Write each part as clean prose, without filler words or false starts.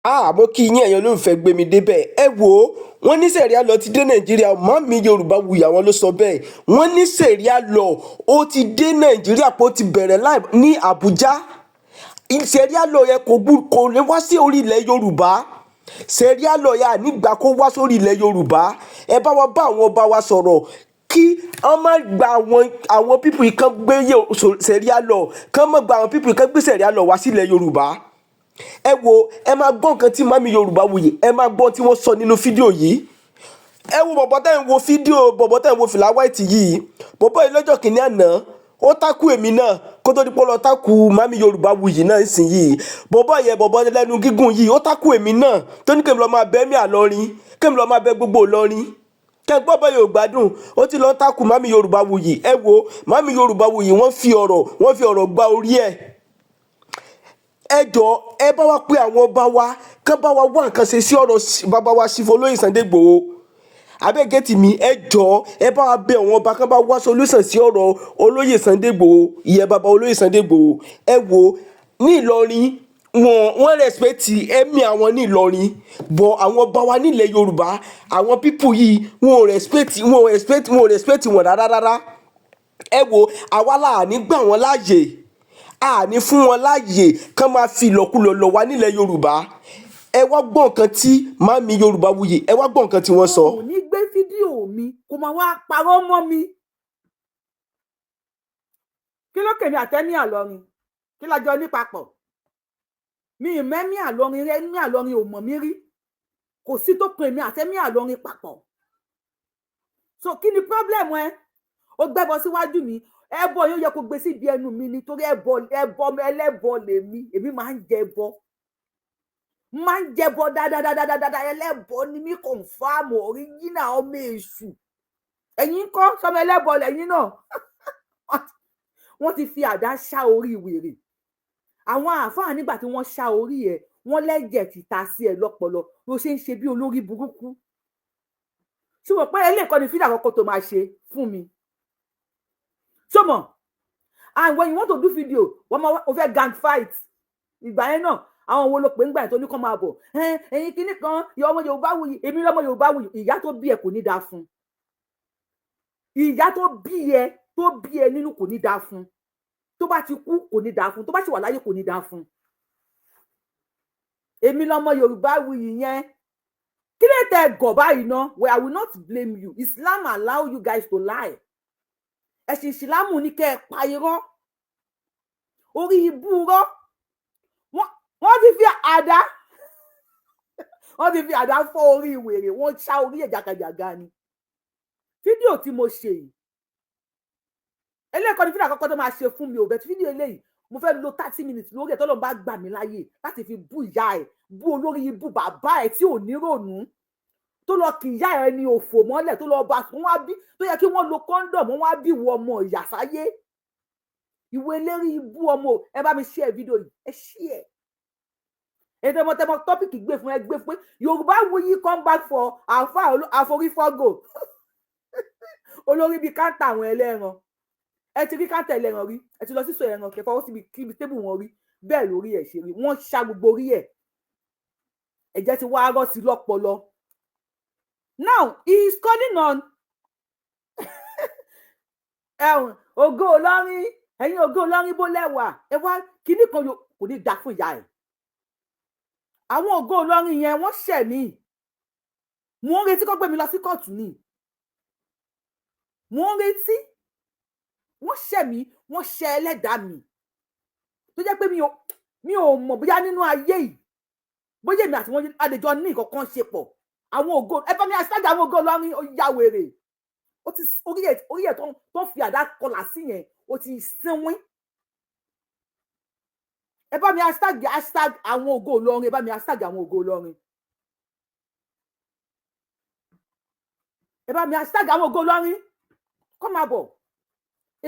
Àmọ́ kí yín, ẹ̀yin olólùfẹ́ gbé mi débẹ̀. Ẹ wò ó, wọ́n ní Sharia law ti dé Nàìjíríà. Mummy Yorùbá Wuyì, àwọn ló sọ bẹ́ẹ̀. Wọ́n ní Sharia law ó ti dé Nàìjíríà, pé ó ti bẹ̀rẹ̀ láì ní Àbújá. Sharia law yẹn kò lè wá sí orí ilẹ̀ Yorùbá. Sharia law yẹn ànígbà kó wá sórí ilẹ̀ Yorùbá. Ẹ bá wa bá àwọn ọba wa sọ̀rọ̀ kí wọ́n má gba àwọn people yìí kán gbé Sharia law, kán má gba àwọn people yìí kán gbé Sharia law wá sílẹ̀ Yorùbá. Ẹ wo, ẹ máa gbọ́ nǹkan tí Mummy Yorùbá Wuyì, ẹ máa gbọ́ tí wọ́n sọ nínú fídíò yìí. Ẹ wo bọ̀bọ̀ tẹ́ ń wo fídíò, bọ̀bọ̀ tẹ́ ń wo fìlà white yìí, bọ̀bọ̀ yìí, lọ́jọ́ kìíní àná ó attack èmi náà kó tó di pé ó lọ attack Mummy Yorùbá Wuyì náà sìn yìí. Bọ̀bọ̀ yẹn, bọ̀bọ̀ lẹ́nu gígùn yìí, ó attack èmi náà, tó ní kémi lọ́ọ́ máa bẹ́ mí àlọ́rin, kémi lọ́ọ́ máa bẹ́ gbogbo Ìlọrin kẹgbọ́n bọ́ yóò gbádùn. Ó ti lọ́ọ́ attack Mummy Yorùbá Wuyì. Ẹ wo Mummy Yorùbá Wuyì, wọ́n fi ọ̀rọ̀ gba orí ẹ̀. Ẹ jọ, ẹ bá wa pé àwọn ọba wa kán bá wa wá nǹkan ṣe sí ọ̀rọ̀ bàbá wa Chief Olóyè Sunday Igboho abẹ́gẹ́tì mi. Ẹ jọ, ẹ bá wa bẹ àwọn ọba kán bá wá solution sí ọ̀rọ̀ Olóyè Sunday Igboho, ìyẹn bàbá Olóyè Sunday Igboho. Ẹ wo ní Ìlọrin, wọ́n respect ẹ̀mí àwọn ní Ìlọrin bọ̀. Àwọn ọba wa nílẹ̀ Yorùbá, àwọn people yìí, wọn ò respect wọn rárá rárá. Ẹ wo, àwa là ní gbà wọ́n láàyè, àní fún wọn láàyè kán máa fi ìlọkulọ̀ lọ̀ wá nílẹ̀ Yorùbá. Ẹ wá gbọ́ nǹkan tí Mummy Yorùbá Wuyì, ẹ wá gbọ́ nǹkan tí wọ́n sọ. Ò ní gbé fídíò mi kó máa wá parọ́ mọ́ mi. Kí ló kèmí àtẹ́mí àlọ́rin? Kí la jọ ní papọ̀? Mi ì mẹ́mí àlọ́rin rẹ́ ní àlọ́rin ò mọ̀ mí rí. Kò sí tó pin èmi àtẹ́mí àlọ́rin papọ̀. So kí ni problem ẹ? Ó gbẹ́bọ síwájú mi. Ẹbọ yóò yẹ kó gbé síbi ẹnu mi nítorí ẹbọ, ẹbọ ẹlẹ́bọ lèmi. Èmi máa ń jẹ ẹbọ, máa ń jẹbọ dáadáa. Ẹlẹ́bọ ni mí, confam, original ọmọ èṣù. Ẹ̀yin kọ́ sọmọ ẹlẹ́bọ lẹ́yìn náà. Wọ́n ti fi àdá ṣá orí wèrè àwọn àáfàá. Nígbà tí wọ́n ṣá orí ẹ̀, wọ́n lẹ́jẹ̀ ti ta sí ẹ lọ́pọlọ ló ṣe ń ṣe bí olórí burúkú. Ṣùgbọ́n pé eléyìí kọ́ ni fídíò àkọ́kọ́ tó máa ṣe fún mi ṣọmọ. And when you want to do video, wọ́n máa o fẹ́ gang fight. Ìgbà yẹn náà, àwọn wo ló pè ń gbà yẹn tó ní kàn máa bọ̀? Ẹ̀yin kinní kan ìyá ọmọ Yorùbá Wuyì, èmi lọ́mọ Yorùbá Wuyì. Ìyá tó bí ẹ kò ní dáa fún. Ìyá tó bí ẹ, tó bí ẹ nínú, kò ní dáa fún. Tó bá ti kú, kò ní dáa fún. Tó bá sì wà láyé, kò ní dáa fún. Èmi lọmọ Yorùbá Wuyì yẹn. Kí ló tẹ gọ̀ báyìí ná? Well, I will not blame you. Islam allow you guys to lie. Ẹ̀sìn Ìsìlámù ní kẹ́ ẹ pa irọ́, orí ibú rọ́. Wọ́n ti fi àdá fọ́ orí wèrè. Wọ́n ṣá orí ẹ̀ jàgàjàgà ni. Fídíò tí mo ṣe yìí, eléyìí kọ́ ni fídíò àkọ́kọ́ tó máa ṣe fún mi ò bẹ́ẹ̀. Fídíò eléyìí, mo fẹ́ lo 30 minutes lórí ẹ̀, tọ́lọ́run bá gbà mí láàyè, láti fi bú ìyá ẹ̀, bú olórí ibú bàbá ẹ̀ tí ò ní rònú, tó lọ kì ìyá ẹ̀ ní òfò mọ́lẹ̀, tó lọ bá wọn wá bí tó yẹ kí wọ́n lo condom, wọ́n wá bí ìwọ ọmọ ìyà sáyé, ìwé eléré ibú ọmọ. Ẹ bá mi share fídíò yìí, ẹ share. Ètò ọmọ topic gbé fún ẹ, gbé fún pé Yorùbá Wuyì come back for àfa àforífọ́gò, olórí bíi káńtà àwọn ẹlẹ́ran. Ẹ ti rí káńtà ẹlẹ́ran rí? Ẹ ti lọ sísọ ẹran kẹfọwọ́ síbi kíbi tébù wọn rí? Bẹ́ẹ̀ lórí ẹ̀ ṣe rí. Wọ́n ṣá gbogbo orí ẹ̀, ẹ̀jẹ̀ ti wá rọ́ sí lọ́pọlọ. Now he is calling on ẹ̀hún Ògo Ìlọrin. Ẹ̀yin Ògo Ìlọrin, bó lẹ́wà ẹ wá kíní kan, kò ní dá fún ìyá ẹ̀. Àwọn Ògo Ìlọrin yẹn, wọ́n ṣẹ̀ mí. Mò ń retí kó gbé mi lọ sí kóòtù ni. Mò ń retí. Wọ́n ṣẹ̀ mí, wọ́n ṣẹ̀ ẹlẹ́dàá mi, tó jẹ́ pé mi ò mọ̀ bóyá nínú ayé yìí, bóyá èmi àti wọn àlejò ní nǹkan kan ṣe pọ̀. Àwọn ògo, ẹ bá mi aṣáájú àwọn Ògo Ìlọrin, ó yá wèrè. Ó ti orí ẹ̀ tó fi àdá kọlà sí yẹn, ó ti sínwín. Ẹ bá mi hashtag, hashtag àwọn Ògo Ìlọrin. Ẹ bá mi hashtag àwọn Ògo Ìlọrin. Ẹ bá mi hashtag àwọn Ògo Ìlọrin kọ́ máa bọ̀.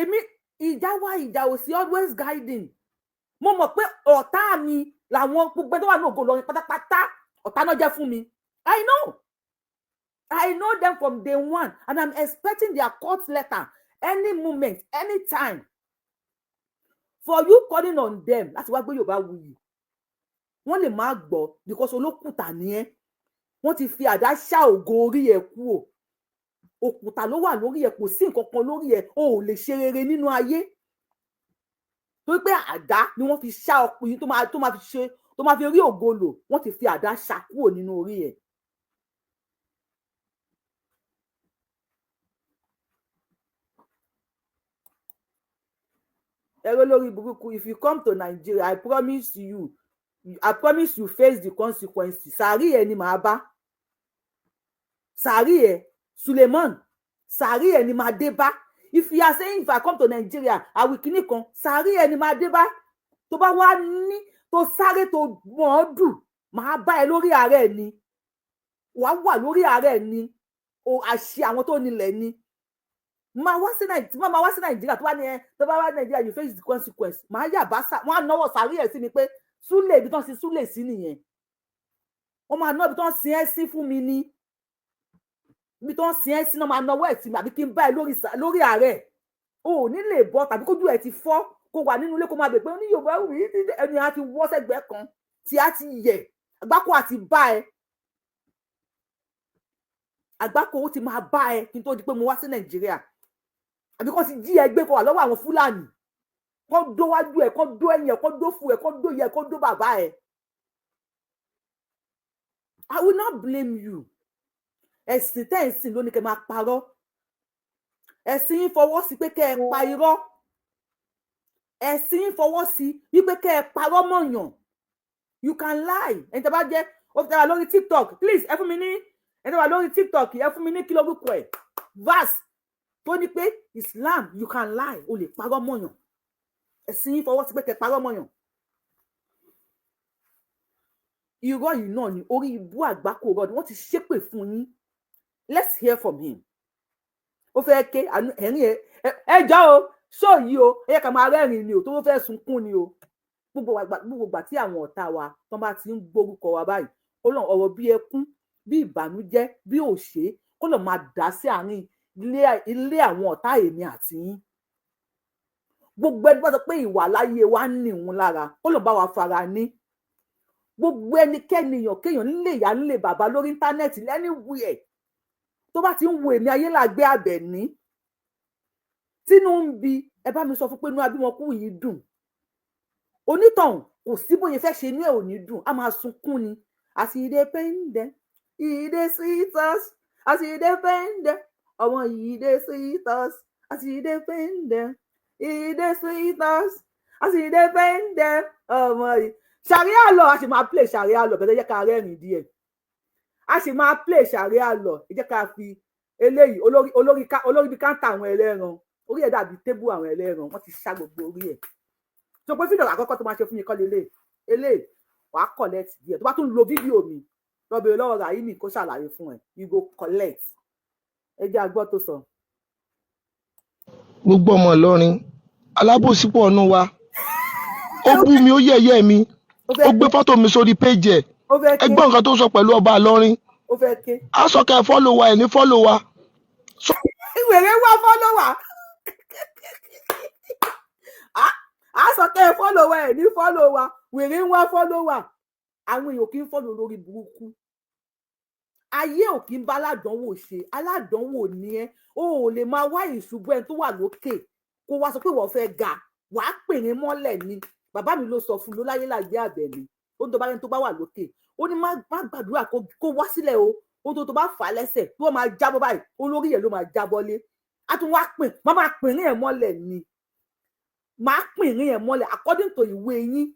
Èmi ìjà wa, ìjà ò sí, always guiding. Mo mọ̀ pé ọ̀tá mi làwọn gbogbo tó wà ní Ògo Ìlọrin pátápátá. Ọ̀tá náà jẹ́ fún mi. I know, I know them from day one, and I'm expecting their court letter any moment, anytime. For you calling on them láti wá gbé Yorùbá Wuyì. Wọ́n lè má gbọ́ because olókùtà ni ẹ́. Wọ́n ti fi àdá ṣá ògo orí ẹ̀ kúrò. Òkúta ló wà lórí ẹ̀, kò sí nǹkan kan lórí ẹ̀. O ò lè ṣe rere nínú ayé torí pé àdá ni wọ́n fi ṣá ọkùnrin tó máa fi ṣe, tó máa fi rí ògo lò. Wọ́n ti fi àdá ṣá kúrò nínú orí ẹ̀. Ẹ̀rọ lórí burúkú. If you come to Nigeria, I promise you, I promise you face the consequences. Sàárì ẹ ni màá bá, sàárì ẹ, Suleiman, sàárì ẹ ni màá dé bá. If you are saying if I come to Nigeria, I will kíní kan, sàárì ẹ ni màá dé bá. Tó bá wá ní tó sáré tó mọ̀ ọ́ dù, màá bá ẹ lórí ààrẹ ni, wàá wà lórí ààrẹ ni o. Àṣẹ àwọn tó nílẹ̀ ni máa wá sí Nàìjíríà, máa wá sí Nàìjíríà. Tó bá ní ẹ, tó bá wá Nàìjíríà, you face the consequence. Màá yà bá sà, wọn á náwó sàárì ẹ sí mi pé Súlè, ibi tó ń sin Súlè sí nìyẹn. Wọn máa ná ibi tó ń sin ẹ sí fún mi ní ibi tó ń sin ẹ sí náà, máa náwó ẹ sí mi, àbí kí n bá ẹ lórí ààrẹ. O ò ní lè bọ́, tàbí kójú ẹ ti fọ́, kó wà nínú ilé, kó máa bè pé ní Yorùbá wù í. Ẹni á ti wọ́ sẹ́gbẹ̀ẹ́ kan tí á ti yẹ, àgbákò àti bá ẹ, àgbákò ó ti máa bá ẹ kí n tó di pé mo wá sí Nàìjíríà, àbí kó ti jí ẹgbẹ́, kó wà lọ́wọ́ àwọn Fúlàní, kó dó wájú ẹ, kó dó ẹ̀yìn ẹ, kó dó fún ẹ, kó dó yẹ, kó dó bàbá ẹ. I will not blame you. Ẹ̀sìn tẹ́ ẹ̀ ń sìn ló ní kẹ́ máa parọ́. Ẹ̀sìn yín fọwọ́ sí pé kẹ́ ẹ pa irọ́. Ẹ̀sìn yín fọwọ́ sí wípé kẹ́ ẹ parọ́ mọ̀yàn. You can lie. Ẹni tẹ́ bá jẹ́ ó fi tẹ́ wà lórí TikTok, please, ẹ fún mi ní, ẹni tẹ́ wà lórí TikTok, ẹ fún mi ní kí lórúkọ ẹ̀, verse tó ní pé Islam, you can lie, o lè parọ́ mọ̀yàn. Ẹ̀sìn yín fọwọ́ sí pé kẹ́ parọ́ mọ̀yàn. Irọ́ yìí náà ni orí ibú, àgbákò rọ ni wọ́n ti ṣépè fún yín. Let's hear from him. Ó fẹ́ ké ẹ̀rín ẹ. Ẹ jọ o, ṣó yìí o, ẹ yẹ ká máa rẹ́rìn ni o, tó fẹ́ sunkún ni o. Gbogbo ìgbà tí àwọn ọ̀tá wa tó bá ti ń gbórúkọ wa báyìí, ó lọ ọ̀rọ̀ bí ẹkún, bí ìbànújẹ́, bí òṣè, kó lọ máa dá sí àárín ilé àwọn ọ̀tá èmi àti yín. Gbogbo ẹni bá sọ pé ìwà láyé wa ń ní òun lára, kó lọ bá wa fara ní. Gbogbo ẹnikẹ́ni, èèyàn kéèyàn, nílé ìyá, nílé bàbá, lórí íńtánẹ́ẹ̀tì, anywhere tó bá ti ń wo èmi Ayélàgbé Àbẹ̀ní tínú ń bi, ẹ bá mi sọ fún pé inú abímọkú yìí dùn. Onítọ̀hún kò sí bóyá fẹ́ ṣe, inú ẹ̀ ò ní dùn, á máa sunkún ni. As e dey pain dem, e dey sweet us. As e dey pain dem, ọmọ yìí dey sweet us. As e dey pain dem, e dey sweet us. As e dey pain dem, ọmọ yìí. Sharia law, a sì máa play sharia law bẹ́ẹ̀. Jẹ́ ká rẹ́rìn díẹ̀. A sì máa play sharia law. Ẹ jẹ́ ká fi eléyìí, olórí, olórí, olórí bíi káńtà àwọn ẹlẹ́ran, orí ẹ̀ dàbí tébù àwọn ẹlẹ́ran, wọ́n ti ṣá gbogbo orí ẹ̀. Tó pé fídíò àkọ́kọ́ tó máa ṣe fún mi kọ́ lélẹ̀ eléyìí, wàá collect díẹ̀. Tó bá tún lo fídíò mi, lọ bèrè lọ́wọ́ Rahimi kó ṣàlàyé fún ẹ. You go collect. Ẹ jẹ́ agbọ́ tó sọ. Gbogbo ọmọ Ìlọrin, alábòsí pọ̀ nù wa. Ó bú mi, ó yẹ̀yẹ́ mi, ó gbé fọ́tò mi sórí péjì ẹ̀. Ẹ gbọ́ nǹkan tó sọ pẹ̀lú ọba Ìlọrin. Á sọ kẹ́ ẹ follow wa, ẹ̀ ní follow wa. Wèrè wá follower. Á sọ kẹ́ ẹ follow wa, ẹ̀ ní follow wa. Wèrè ń wá follower. Àwọn èèyàn kì í follow lórí burúkú. Ayé ò kí ń bá aládánwò ṣe. Aládánwò ni ẹ. O ò lè máa wá ìṣubú ẹni tó wà lókè, kó wá sọ pé wọ́n fẹ́ ga. Wàá pè ní mọ́lẹ̀ ni. Bàbá mi ló sọ fún mi ló láyé láyé Àbẹ̀ní. Ó ní tó bá lẹ́ni tó bá wà lókè, ó ní má gbàdúrà kó wá sílẹ̀ o. Ó tó bá fà á lẹ́sẹ̀ tó máa jábọ́ báyìí, olórí ẹ̀ ló máa jábọ́ lé. Á tún wá pè má máa pè ní ẹ̀ mọ́lẹ̀ ni, máa pè ní ẹ̀ mọ́lẹ̀ according to ìwé yín.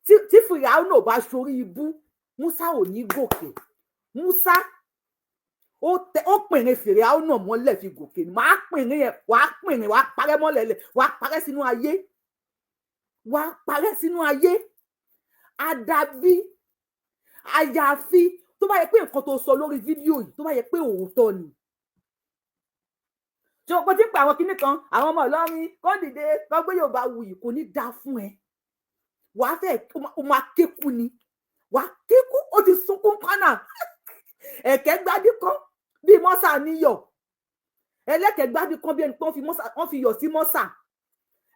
Tí Fìràwọ́n ò bá ṣorí ibú, Musa ò ní gòkè. Musa ó pìnrin Fìràwọ́n náà mọ́lẹ̀ fi gòkè. Máa pìnrin ẹ̀, wàá pìnrin, wàá parẹ́ mọ́lẹ̀ lẹ̀, wàá parẹ́ sínú ayé, wàá parẹ́ sínú ayé. Àdàbí àyàfi tó bá yẹ pé nǹkan tó sọ lórí fídíò yìí, tó bá yẹ pé òótọ́ ni. Ṣé o ti ń pa àwọn kinní kan, àwọn ọmọ Ìlọrin kó dìde, kó gbé Yorùbá wuyì, kò ní dáa fún ẹ. Wàá fẹ́ o máa kéku ni, wàá kéku. Ó ti sunkún kọ́nà ẹ̀kẹ́ gbádùn kan bíi mọ́sà níyọ̀, ẹlẹ́kẹ̀ẹ́ gbádùn kan bí ẹni pé wọ́n fi yọ̀ sí mọ́sà,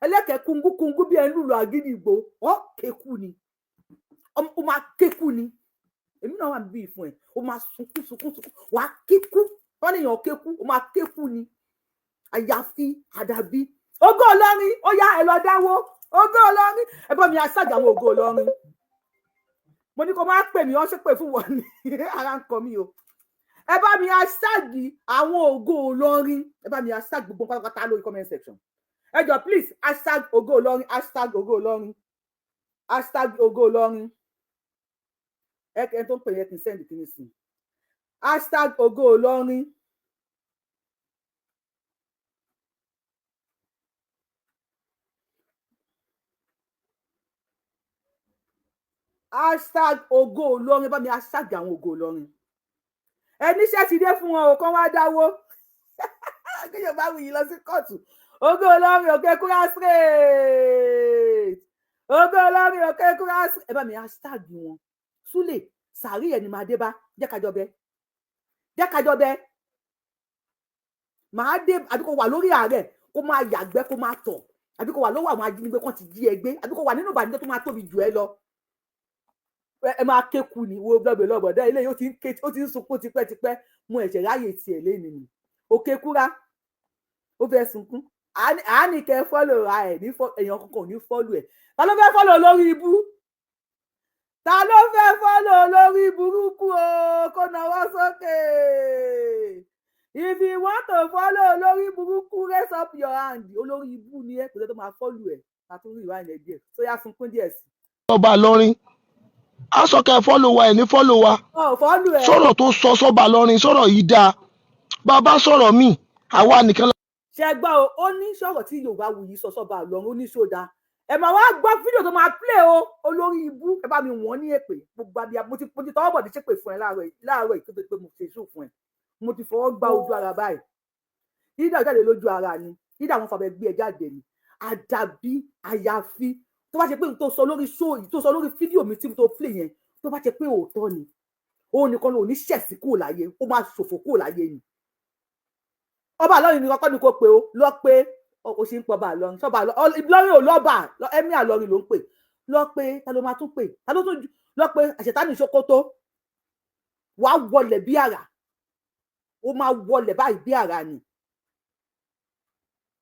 ẹlẹ́kẹ̀ẹ́ kungúkungú bí ẹni lùlù àgídìgbò. Ọ́ kéku ni. Ó máa kékú ni. Èmi náà wà níbí fún ẹ. Ó máa sunkún sunkún sunkún, wàá kíkú. Wọ́n lè yàn kékú, ó máa kékú ni. Àyàfi àdàbí Ògo Ìlọrin. Ó yá, ẹ lọ dáwó Ògo Ìlọrin. Ẹ bọ́ mi aṣáájú àwọn Ògo Ìlọrin. Mo ní kó má pè mí, wọ́n ṣépè fún wọn ní ara ń kọ mí o. Ẹ bá mi aṣáàgì àwọn Ògo Ìlọrin. Ẹ bá mi aṣáàgì gbogbo pátápátá lórí comment section. Ẹ jọ, please, hashtag Ògo Ìlọrin, hashtag Ògo Ìlọrin, hashtag Ògo Ìlọrin. Ẹ kẹ́ tó ń pè yẹn kì í send kí ni sí, hashtag Ògo Ìlọrin. Hashtag Ògo Ìlọrin. Bá mi hashtag àwọn Ògo Ìlọrin. Ẹníṣẹ́ ti dé fún wọn o, kán wá dáwó kéèyàn bá wù yín lọ sí kóòtù. Ògo Ìlọrin, Òkè Kúrá straight. Ògo Ìlọrin, Òkè Kúrá straight. Ẹ bá mi hashtag wọn. Súlè sàárì ẹni máa dé bá. Jẹ́ kájọ bẹ, jẹ́ kájọ bẹ. Màá dé. Àbí kò wà lórí ààrẹ, kó máa yàgbẹ́, kó máa tọ̀, àbí kò wà lọ́wọ́ àwọn ajínigbé kan ti jí ẹ gbé, àbí kò wà nínú ìbànújẹ́ tó máa tóbi jù ẹ lọ, ẹ máa kéku ni. Wo lọ́bẹ̀ lọ́bọ̀dá ilé yìí, ó ti ń ké, ó ti ń sunkún tipẹ́tipẹ́. Mo ẹ̀ṣẹ̀ ráyè tiẹ̀ lẹ́nu ni. Òkè Kúrá, ó fẹ́ sunkún. Àání kẹ́ follow ẹ̀ ní èèyàn kankan ò ní follow ẹ̀. Ta ló fẹ́ follow lórí ibú? Ta ló fẹ́ follow lórí burúkú o? Kó nawọ́ sókè. If you want to follow lórí burúkú, raise up your hand. Olórí ibú ni ẹ, kò tẹ́ tó máa follow ẹ̀. Àtúrò ìwà yẹn díẹ̀ tó yá, sunkún díẹ̀ sí. Ọba Ìlọrin á sọ kẹ́ ẹ follow wa, ẹ̀ ní follow wa. Ọ̀ follow ẹ̀. Sọ̀rọ̀ tó sọ sọ́ba Ìlọrin, sọ̀rọ̀ yìí dáa. Bàbá sọ̀rọ̀ míì, àwa nìkan. Ṣe gbọ́ o? Ó ní sọ̀rọ̀ tí Yorùbá Wuyì sọ sọ́ba Ìlọrin, ó ní sódà. Ẹ máa wá gbọ́ fídíò tó máa play o. Olórí ibú, ẹ bá mi wọ́n ní èpè gbogbo abíyá. Mo ti tọwọ́ bọ̀ ní ṣépè fún ẹ láàárọ̀ láàárọ̀ yìí tó pé mo ṣe sùn fún ẹ. Mo ti fọwọ́ gbá ojú ara báyìí, yídà jáde lójú ara ni, yídà wọn fàbẹ gbé ẹ jáde ni. Àdàbí àyàfi tó bá ṣe pé tó sọ lórí show yìí, tó sọ lórí fídíò mi tí mo tó play yẹn, tó bá ṣe pé òótọ́ ni, òun nìkan ló ní ṣẹ̀sí kúrò láyé, ó máa ṣòfò kúrò láyé ni. Ọba Ìlọrin ni kọ́kọ́ ni kò pé o lọ pé o ṣe ń pọ̀ ọba Ìlọrin. Sọba Ìlọrin ò lọ́ba, ẹ̀mí Ìlọrin ló ń pè. Lọ pé ta ló máa tún pè? Ta ló tún lọ pé? Àṣetánì Ṣókótó, wàá wọlẹ̀ bí àrà. Ó máa wọlẹ̀ báyìí bí àrà ni.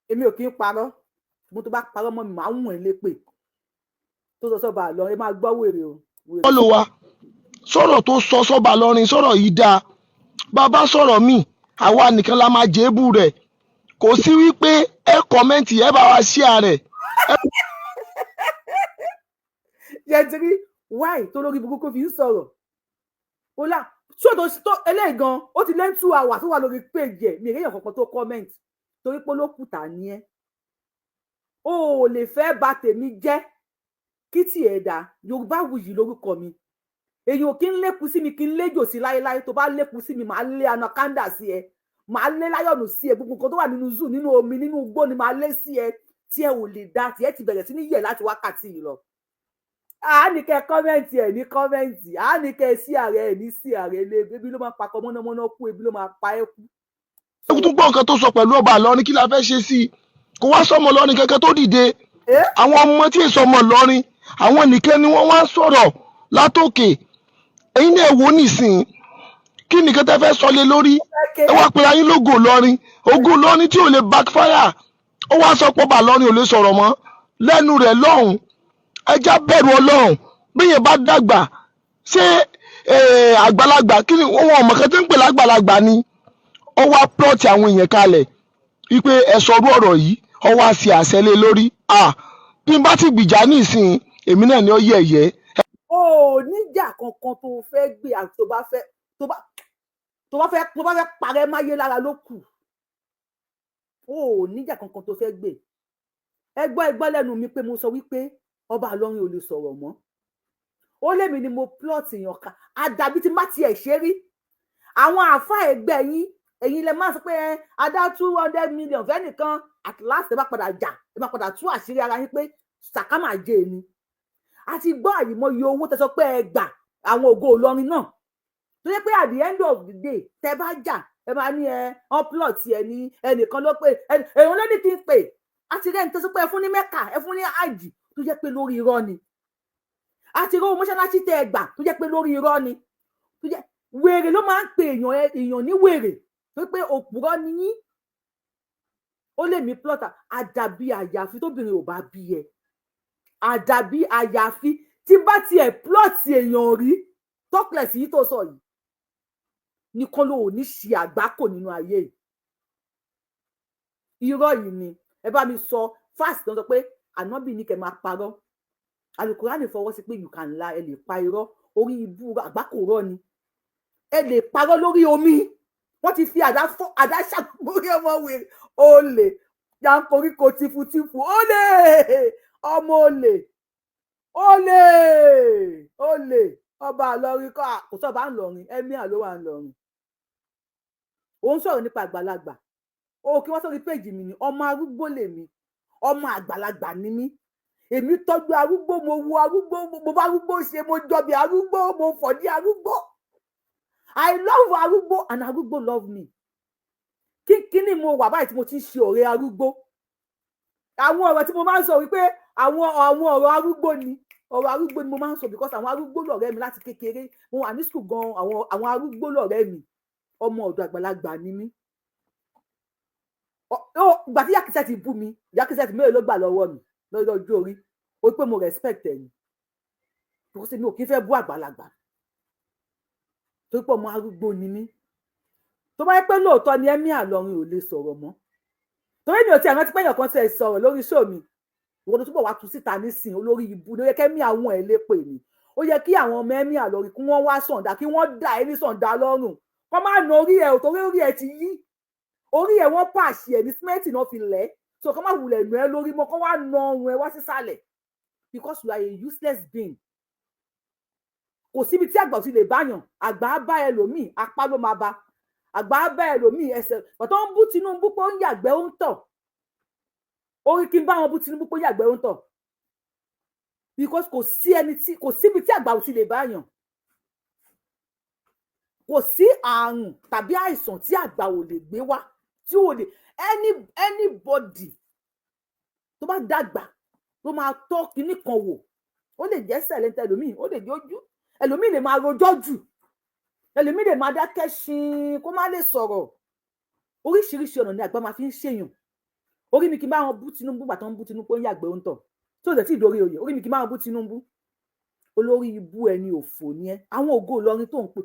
Èmi ò kí ń parọ́. Mo tó bá parọ́ mọ́ mi, màá wùn ẹ́ lépè. Tó sọ sọba Ìlọrin, ẹ máa gbọ́ wèrè o. Follow wa. Sọ̀rọ̀ tó sọ sọ́ba Ìlọrin, sọ̀rọ̀ yìí dáa. Bàbá sọ̀rọ̀ míì, àwa nìkan la máa jẹ́bù rẹ̀. Kò sí wípé ẹ comment, ẹ bá wa share rẹ̀. Yẹtiri wáì tó lórí burúkú fi ń sọ̀rọ̀. Ó là ṣó tó eléyìí gan, ó ti lé 2 hours tó wà lórí page ẹ̀. Mi ìrẹ́yìn kankan tó comment torí pé olókùtà ni ẹ́. O ò lè fẹ́ bà tèmi jẹ́ kí tiẹ̀ dá. Yorùbá Wuyì lórúkọ mi. Èèyàn kí ń lékun sí mi, kí ń léjò sí láéláé. Tó bá lékun sí mi, màá lé anaconda sí ẹ, màá lé lion sí ẹ. Gbogbo nǹkan tó wà nínú zoo, nínú omi, nínú igbó ni màá lé sí ẹ. Tí ẹ ò lè dá, tí ẹ ti bẹ̀rẹ̀ sí ní yẹ̀ láti wákàtí yìí lọ. Àá ní kẹ́ comment ẹ̀ ní comment, àá ní kẹ́ sí ààrẹ ẹ̀ ní sí ààrẹ ilé. Ebi ló máa pakọ mọ́nàmọ́ná kú, ebi ló máa pa ẹ́ kú. Ẹ tún gbọ́ nǹkan tó sọ pẹ̀lú ọba Ìlọrin. Kí la fẹ́ ṣe sí i? Kò wá sọmọ Ìlọrin kankan tó dìde. Àwọn ọmọ tí èso ọmọ Ìlọrin, àwọn nìkan ni wọ́n wá sọ̀rọ̀ látòkè. Ẹ̀yin náà wò nísìn, kí nìkan tẹ́ fẹ́ sọ lé lórí? Ẹ wá pera yín lógo Ìlọrin, ògo Ìlọrin tí ò lè backfire. Ó wá sọ pé ọba Ìlọrin ò lè sọ̀rọ̀ mọ́ lẹ́nu rẹ̀ lọ́hùn. Ẹ já bẹ̀rù Ọlọ́run. Bí yẹn bá dàgbà, ṣé àgbàlagbà kí ni wọn ọmọ kan tó ń pè lágbàlagbà ni? Ó wá plot àwọn èèyàn kalẹ̀ wípé ẹ sọrú ọ̀rọ̀ yìí, ó wá ṣe àṣẹ lé lórí. Bí n bá ti gbìjà ní ìsìn, èmi náà ni ó yẹ̀yẹ́. O ò níjà kankan tó fẹ́ gbé àti tó bá fẹ́ parẹ́ máyé lára ló kù. O ò níjà kankan tó fẹ́ gbé. Ẹ gbọ́, ẹ gbọ́ lẹ́nu mi pé mo sọ wípé ọba Ìlọrin ò lè sọ̀rọ̀ mọ́. Ó lémi ni mo plot èèyàn ká. Àdàbí tí má tiẹ̀ ṣe rí àwọn àáfàá ẹgbẹ́ yín, ẹ̀yin lẹ máa sọ pé ẹ adá 200 million fẹ́nìkan. At last, ẹ bá padà jà, ẹ bá padà tú àṣírí ara yín pé sàkámà jẹ́ ni. A ti gbọ́ àyìmọye owó tẹ́ sọ pé ẹ gbà, àwọn Ògo Ìlọrin náà, tó yẹ pé at the end of the day, tẹ́ bá jà, ẹ máa ní ẹ ọ́n plot ẹ ní ẹnìkan ló pé èèyàn ló ní kí n pè. Àti rẹ́ni tó sọ pé ẹ fún ní Mẹ́kà, ẹ fún ní àjì, tó jẹ́ pé lórí irọ́ ni. Àti rówó mọ́ṣáláṣí tẹ́ ẹ gbà tó jẹ́ pé lórí irọ́ ni, tó jẹ́ wèrè ló máa ń pe èèyàn, èèyàn ní wèrè, tó pé òpùrọ́ ni yín. Ó lè mí plot. Àdàbí àyàfi tóbìnrin ò bá bí ẹ, àdàbí àyàfi tí bá tiẹ̀ plot èèyàn rí. Talkless yìí tó sọ yìí nìkan ló ò ní ṣe àgbákò nínú ayé yìí. Irọ́ yìí ni ẹ bá mi sọ fast tó ń sọ pé ànábì ní kẹ́ máa parọ́. Alukurani fọwọ́ sí pé you can lie, ẹ lè pa irọ́. Orí ibú àgbákò rọ́ ni. Ẹ lè parọ́ lórí omi. Wọ́n ti fi àdá fọ́ àdá ṣàkórí ọmọ wèrè olè yankoríko tìfùtìfù, olè, ọmọ olè, olè, olè. Ọba àlọrin kọ́, kò sọba ńlọrin, emir ló wà ńlọrin. Òun sọ̀rọ̀ nípa àgbàlagbà. Ó kí wọ́n sórí péjì mi ni. Ọmọ arúgbó lèmi, ọmọ àgbàlagbà ni mí. Èmi tọ́jú arúgbó, mo wo arúgbó, mo bá arúgbó ṣe, mo jọbi arúgbó, mo fọ̀dí arúgbó. I love arúgbó and arúgbó love me. Kínkínní mo wà báyìí tí mo ti ń ṣe ọ̀rẹ́ arúgbó. Àwọn ọ̀rọ̀ tí mo máa ń sọ wípé àwọn ọ̀rọ̀ arúgbó ni, ọ̀rọ̀ arúgbó ni mo máa ń sọ, because àwọn arúgbó lọ̀rẹ́ mi láti kékeré. Mo wà ní school gan, àwọn arúgbó lọ̀rẹ́ mi. Ọmọ ọ̀dọ̀ àgbàlagbà ni mí. Ìgbà tí Yakisẹ́ ti bú mi, Yakisẹ́ ti mélòó ló gbà lọ́wọ́ mi lọ́jọ́ ọjọ́ orí? Ó pé mo respect ẹ̀ ni, because mi ò kí ń fẹ́ bú àgbàlagbà torí pé ọmọ arúgbó ni mí. Tó bá yẹ pé lóòótọ́ ni emir Ìlọrin ò lè sọ̀rọ̀ mọ́, torí mi ò tiẹ̀ rántí pé èèyàn kan tiẹ̀ sọ̀rọ̀ lórí show mi. Ìwọ tó túbọ̀ wá tú síta nísìn, olórí ibu ló yẹ kẹ́mí àwọn ẹ̀ lè pè mí. Ó yẹ kí àwọn ọmọ emir Ìlọrin kí wọ́n wá sọ̀ǹda, kí wọ́n dà ẹ́ ní sọ̀ǹda lọ́rùn, kọ́ má na orí ẹ̀, torí orí ẹ̀ ti yí. Orí ẹ̀ wọ́n pàṣẹ ẹ̀ ní símẹ́ǹtì náà fi lẹ̀, so kọ́ má wulẹ̀ nù ẹ́ lórí mọ́, kọ́ wá na ọrùn ẹ wá sísàlẹ̀, because you are a useless being. Kò síbi tí àgbà ò ti lè báyàn. Àgbà á bá ẹlòmíì, apá ló máa bá. Àgbà á bá ẹlòmíì, ẹsẹ̀. Bàtọ́ ń bú Tinubu pé ó ń yàgbẹ́, ó ń tọ̀. Orí kí n bá wọn bú Tinubu pé ó yàgbẹ́, ó ń tọ̀, because kò sí ẹni tí kò síbi tí àgbà ò ti lè báyàn. Kò sí àrùn tàbí àìsàn tí àgbà ò lè gbé wá, tí ò lè anybody tó bá dàgbà ló máa tọ́ kinní kan wò. Ó lè jẹ́ sẹ̀lẹ̀ntẹ̀ ẹlòmíì, ó lè jẹ́ ojú ẹlòmíì, lè máa rojọ́ jù, ẹlòmíì lè máa dákẹ́ ṣin kó má lè sọ̀rọ̀. Oríṣiríṣi ọ̀nà ni àgbà máa fi ń ṣèyàn. Orí mi kí n bá wọn bú Tinubu gbà tó ń bú Tinubu pé ó ń yàgbẹ́, ó ń tọ̀, tí ò dẹ̀ tí ì dórí oyè. Orí mi kí n bá wọn bú Tinubu. Olórí ibú ẹni òfò ni ẹ. Àwọn ògo Ìlọrin tó ń pè,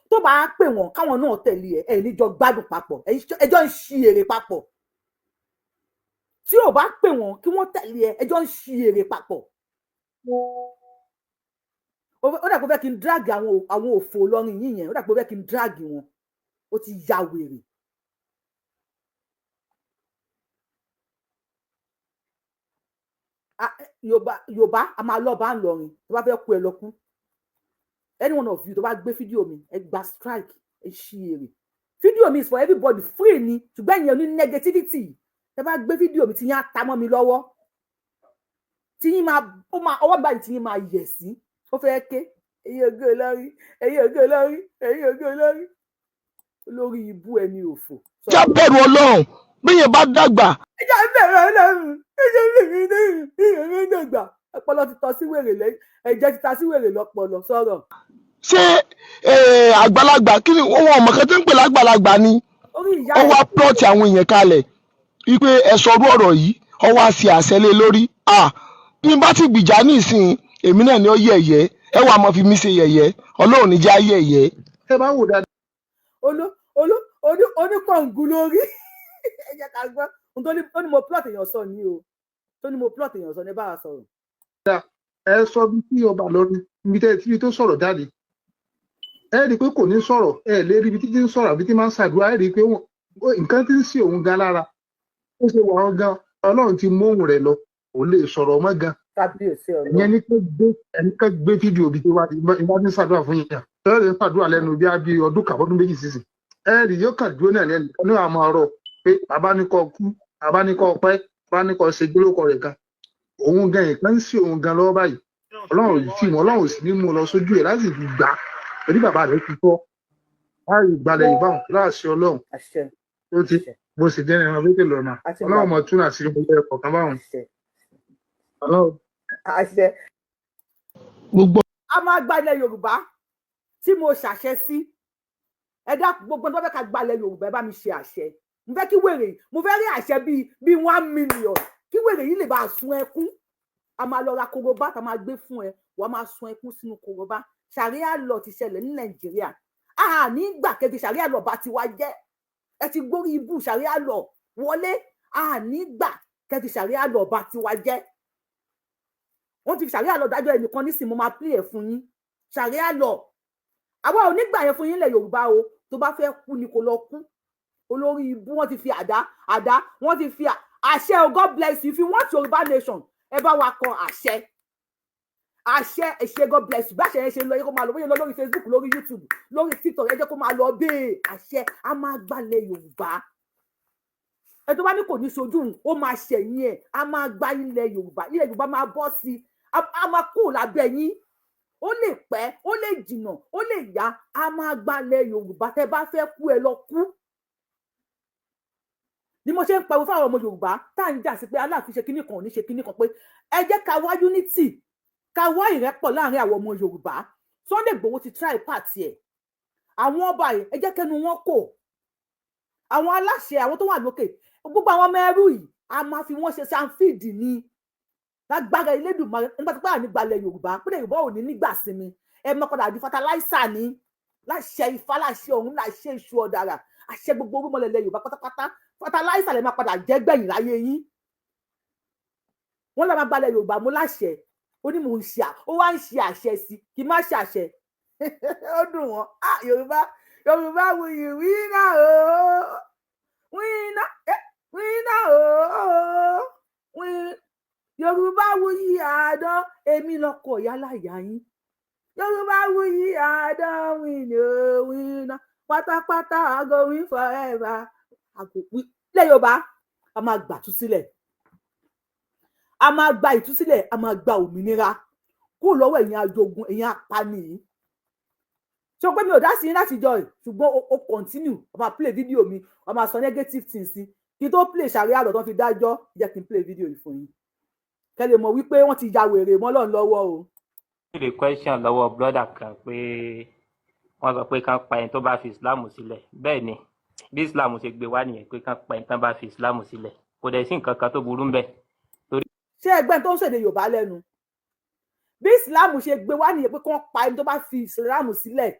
tó bá pè wọn káwọn náà tẹ̀lé ẹ, ẹ níjọ gbádùn papọ̀, ẹjọ́ ń ṣi èrè papọ̀. Tí ò bá pè wọn kí wọ́n tẹ̀lé ẹ, ẹjọ́ ń ṣi èrè papọ̀. Ó dà pé ó fẹ́ kí n drag àwọn òfò Ìlọrin yìí yẹn. Ó dà pé ó fẹ́ kí n drag wọn. Ó ti ya wèrè. Yorùbá, Yorùbá a máa lọ́ba ńlọrin. Tó bá fẹ́ kú, ẹ lọ kú. Any one of you tó bá gbé fídíò mi, ẹ gba strike, ẹ ṣí èrè. Fídíò mi is for everybody, free ni, ṣùgbọ́n ìyẹn ní negativity. Ẹ bá gbé fídíò mi, tí yín á ta mọ́ mi lọ́wọ́, tí yín máa ó máa ọwọ́ mi báyìí, tí yín máa yẹ̀ sí. Ó fẹ́ ké. Ẹ̀yin ògo Ìlọrin, ẹ̀yin ògo Ìlọrin, ẹ̀yin ògo Ìlọrin, olórí ibú ẹni òfò. Já bẹ̀rù Ọlọ́run bí yẹn bá dàgbà. Ìjà bẹ̀rù Ọlọ́run, ìjà bẹ̀rù Ọlọ́run, ìyẹn ló dàgbà. Ọpọlọ ti tọ́ sí wèrè lẹ́yìn, ẹ̀jẹ̀ ti ta sí wèrè lọ́pọlọ sọ̀rọ̀. Ṣé àgbàlagbà kí ni wọn ọmọ kan tó ń pè lágbàlagbà ni? Orí ìyá Ó ẹ̀ wá plot àwọn èèyàn kalẹ̀ wípé ẹ sọrú ọ̀rọ̀ yìí, ó wá ṣe àṣẹ lé lórí. Ah, bí n bá ti gbìjà nísìnyí, èmi náà ni ó yẹ̀yẹ́. Ẹ wàá mọ fi mí ṣe yẹ̀yẹ́. Ọlọ́run ní já yẹ̀yẹ́. Ẹ bá wò dáadáa. Olú olú oní oníkọ̀ǹgù lórí. Ẹ jẹ́ ká gbọ́ ohun tó ní. Ó ní mo plot èèyàn sọ ní o, tó ní mo plot èèyàn sọ ní bá a sọ̀rọ̀. Ẹ sọ bí tí ọba lọrin níbi tẹ́ tí tó sọ̀rọ̀ jáde, ẹ rí i pé kò ní sọ̀rọ̀. Ẹ lè rí ibi títí ń sọ̀rọ̀ àbí tí máa ń ṣàdúrà. Ẹ rí i pé nǹkan tí ń ṣe òun gan lára, ó ṣe wà wọn gan, Ọlọ́run ti mú òun rẹ̀ lọ, òun lè sọ̀rọ̀ mọ́ gan. Kábíyèsí Ọlọ́run. Ìyẹn ni pé gbé ẹni ká gbé fídíò bí tí wàá ti bá ti ń ṣàdúrà fún yín, tẹ́lẹ̀ ń ṣàdúrà lẹ́nu bí i ọdún kan, ọdún 2 sísìn. Ẹ rí yóò kàn dúró náà ní ẹnìkan ní àmọ́ ọ̀rọ̀ pé bàbá ní kó kú, bàbá ní kó pẹ́, bàbá ní kó ṣe gbólókọ rẹ̀ gan. Òun gan, nǹkan ń ṣe òun gan lọ́wọ́ báyìí. Ọlọ́run ò tí wọn, Ọlọ́run ò sì ní mú un lọ sójú ẹ̀ láti fi gbà á torí bàbá rẹ̀ ti tọ́ láì gbalẹ̀ ìbáwọn láàṣẹ Ọlọ́run. Àṣẹ. Tó ti Àṣẹ. Bó sì jẹ́ ẹran lókè lọ́nà. Àti Ọlọ́run mọ̀ tún àṣírí gbogbo ẹ̀kọ́ kan báwọn. Àṣẹ. Ọlọ́run. Àṣẹ. Gbogbo A máa gba ilẹ̀ Yorùbá tí mo ṣàṣẹ sí. Ẹ dákun, gbogbo ẹni tó fẹ́ ká gba ilẹ̀ Yorùbá, ẹ bá mi ṣe àṣẹ. Mo fẹ́ kí wèrè, mo fẹ́ rí àṣẹ bíi 1 million, kí wèrè yìí lè bá a sun ẹkún. A máa lọ ra korobá tá a máa gbé fún ẹ, wàá máa sun ẹkún sínú korobá. Sharia law ti ṣẹlẹ̀ ní Nàìjíríà, a ní gbà kẹfì sharia law bá ti wá jẹ́. Ẹ ti gbórí ibú sharia law wọlé, a ní gbà kẹfì sharia law bá ti wá jẹ́. Wọ́n ti fi sharia law dájọ́ ẹnìkan nísìnyí, mo máa play ẹ̀ fún yín. Sharia law, àwa ò ní gbà yẹn fún yín lẹ̀ Yorùbá o. Tó bá fẹ́ kú ni kò lọ kú, olórí ibú. Wọ́n ti fi àdá, wọ́n ti fi àṣẹ o. God bless you. If you want Yorùbá nation, ẹ bá wa kọ àṣẹ, àṣẹ, ẹṣẹ. God bless you. Bá àṣẹ yẹn ṣe lọ yẹ kó máa lọ, bóyá lọ lórí Facebook, lórí YouTube, lórí TikTok, ẹ jẹ́ kó máa lọ bẹ́ẹ̀. Àṣẹ, a máa gbalẹ̀ Yorùbá. Ẹ tó bá ní kò ní sojú, ó máa ṣẹ̀yìn ẹ̀. A máa gba ilẹ̀ Yorùbá, ilẹ̀ Yorùbá máa bọ́ sí i, a máa kú lábẹ́ yín. Ó lè pẹ́, ó lè jìnnà, ó lè yá, a máa gbalẹ̀ Yorùbá. Tẹ́ bá fẹ́ kú, ẹ lọ kú. Ni mo ṣe ń pariwo fáwọn ọmọ Yorùbá tá à ń jà sí pé Aláàfin ṣe kinní kan, ò ní ṣe kinní kan, pé ẹ jẹ́ ká wá unity, ká wá ìrẹ́pọ̀ láàrin àwọn ọmọ Yorùbá. Sunday Igboho ti try part ẹ̀. Àwọn ọba yìí, ẹ jẹ́ kẹ́nu wọn kò. Àwọn aláṣẹ, àwọn tó wà lókè, gbogbo àwọn ọmọ ẹrú yìí, a máa fi wọ́n ṣe sanfíìdì ní lágbára Elédùmarè. Nígbà tó pé àní gbalẹ̀ Yorùbá, pé Yorùbá ò ní nígbà sinmi, ẹ mọ padà di fertilizer ní láṣẹ Ifá, láṣẹ ọ̀hún, láṣẹ iṣu ọ̀dàrà, àṣẹ gbogbo orúmọlẹ̀ Yorùbá pátápátá. Fertilizer lè máa padà jẹ́ gbẹ̀yìn láyé yín. Wọ́n lọ máa gbalẹ̀ Yorùbá mú láṣẹ. Ó ní mò ń ṣe, ó wá ń ṣe àṣẹ sí kí má ṣe àṣẹ. Ó dùn wọ́n. Ah, Yorùbá, Yorùbá wuyì wíná o, wíná, wíná o, Yorùbá wuyì àádọ́. Èmi lọkọ ìyá láyà yín. Yorùbá wuyì àádọ́, wíná o, wíná pátápátá, I go win forever. Ilẹ̀ Yorùbá, a máa gbà túsílẹ̀, a máa gba ìtúsílẹ̀, a máa gba òmìnira kúrò lọ́wọ́ ẹ̀yin ajogun, ẹ̀yin apani yìí. Ṣé o pé mi ò dá sí yín láti jọ ẹ̀? Ṣùgbọ́n o continue, o máa play video mi, o máa sọ negative things sí. Kí tó play sharia law tó fi dájọ́, jẹ́ kí n play video yìí fún yín, kẹ́ lè mọ̀ wípé wọ́n ti ya wèrè mọ́ Ọlọ́run lọ́wọ́ o. Béèrè question lọ́wọ́ brother kan pé wọ́n sọ pé kán pa ẹni tó bá fi Islam sílẹ̀. Bẹ́ẹ̀ ni, bí Islam ṣe gbé wá nìyẹn, pé kán pa ẹni tó bá fi Islam sílẹ̀. Kò dẹ̀ sí nǹkan kan tó burú ńbẹ̀. Torí. Ṣé ẹgbẹ́ tó ń ṣèdè Yorùbá lẹ́nu? Bí Islam ṣe gbé wá nìyẹn, pé kán pa ẹni tó bá fi Islam sílẹ̀.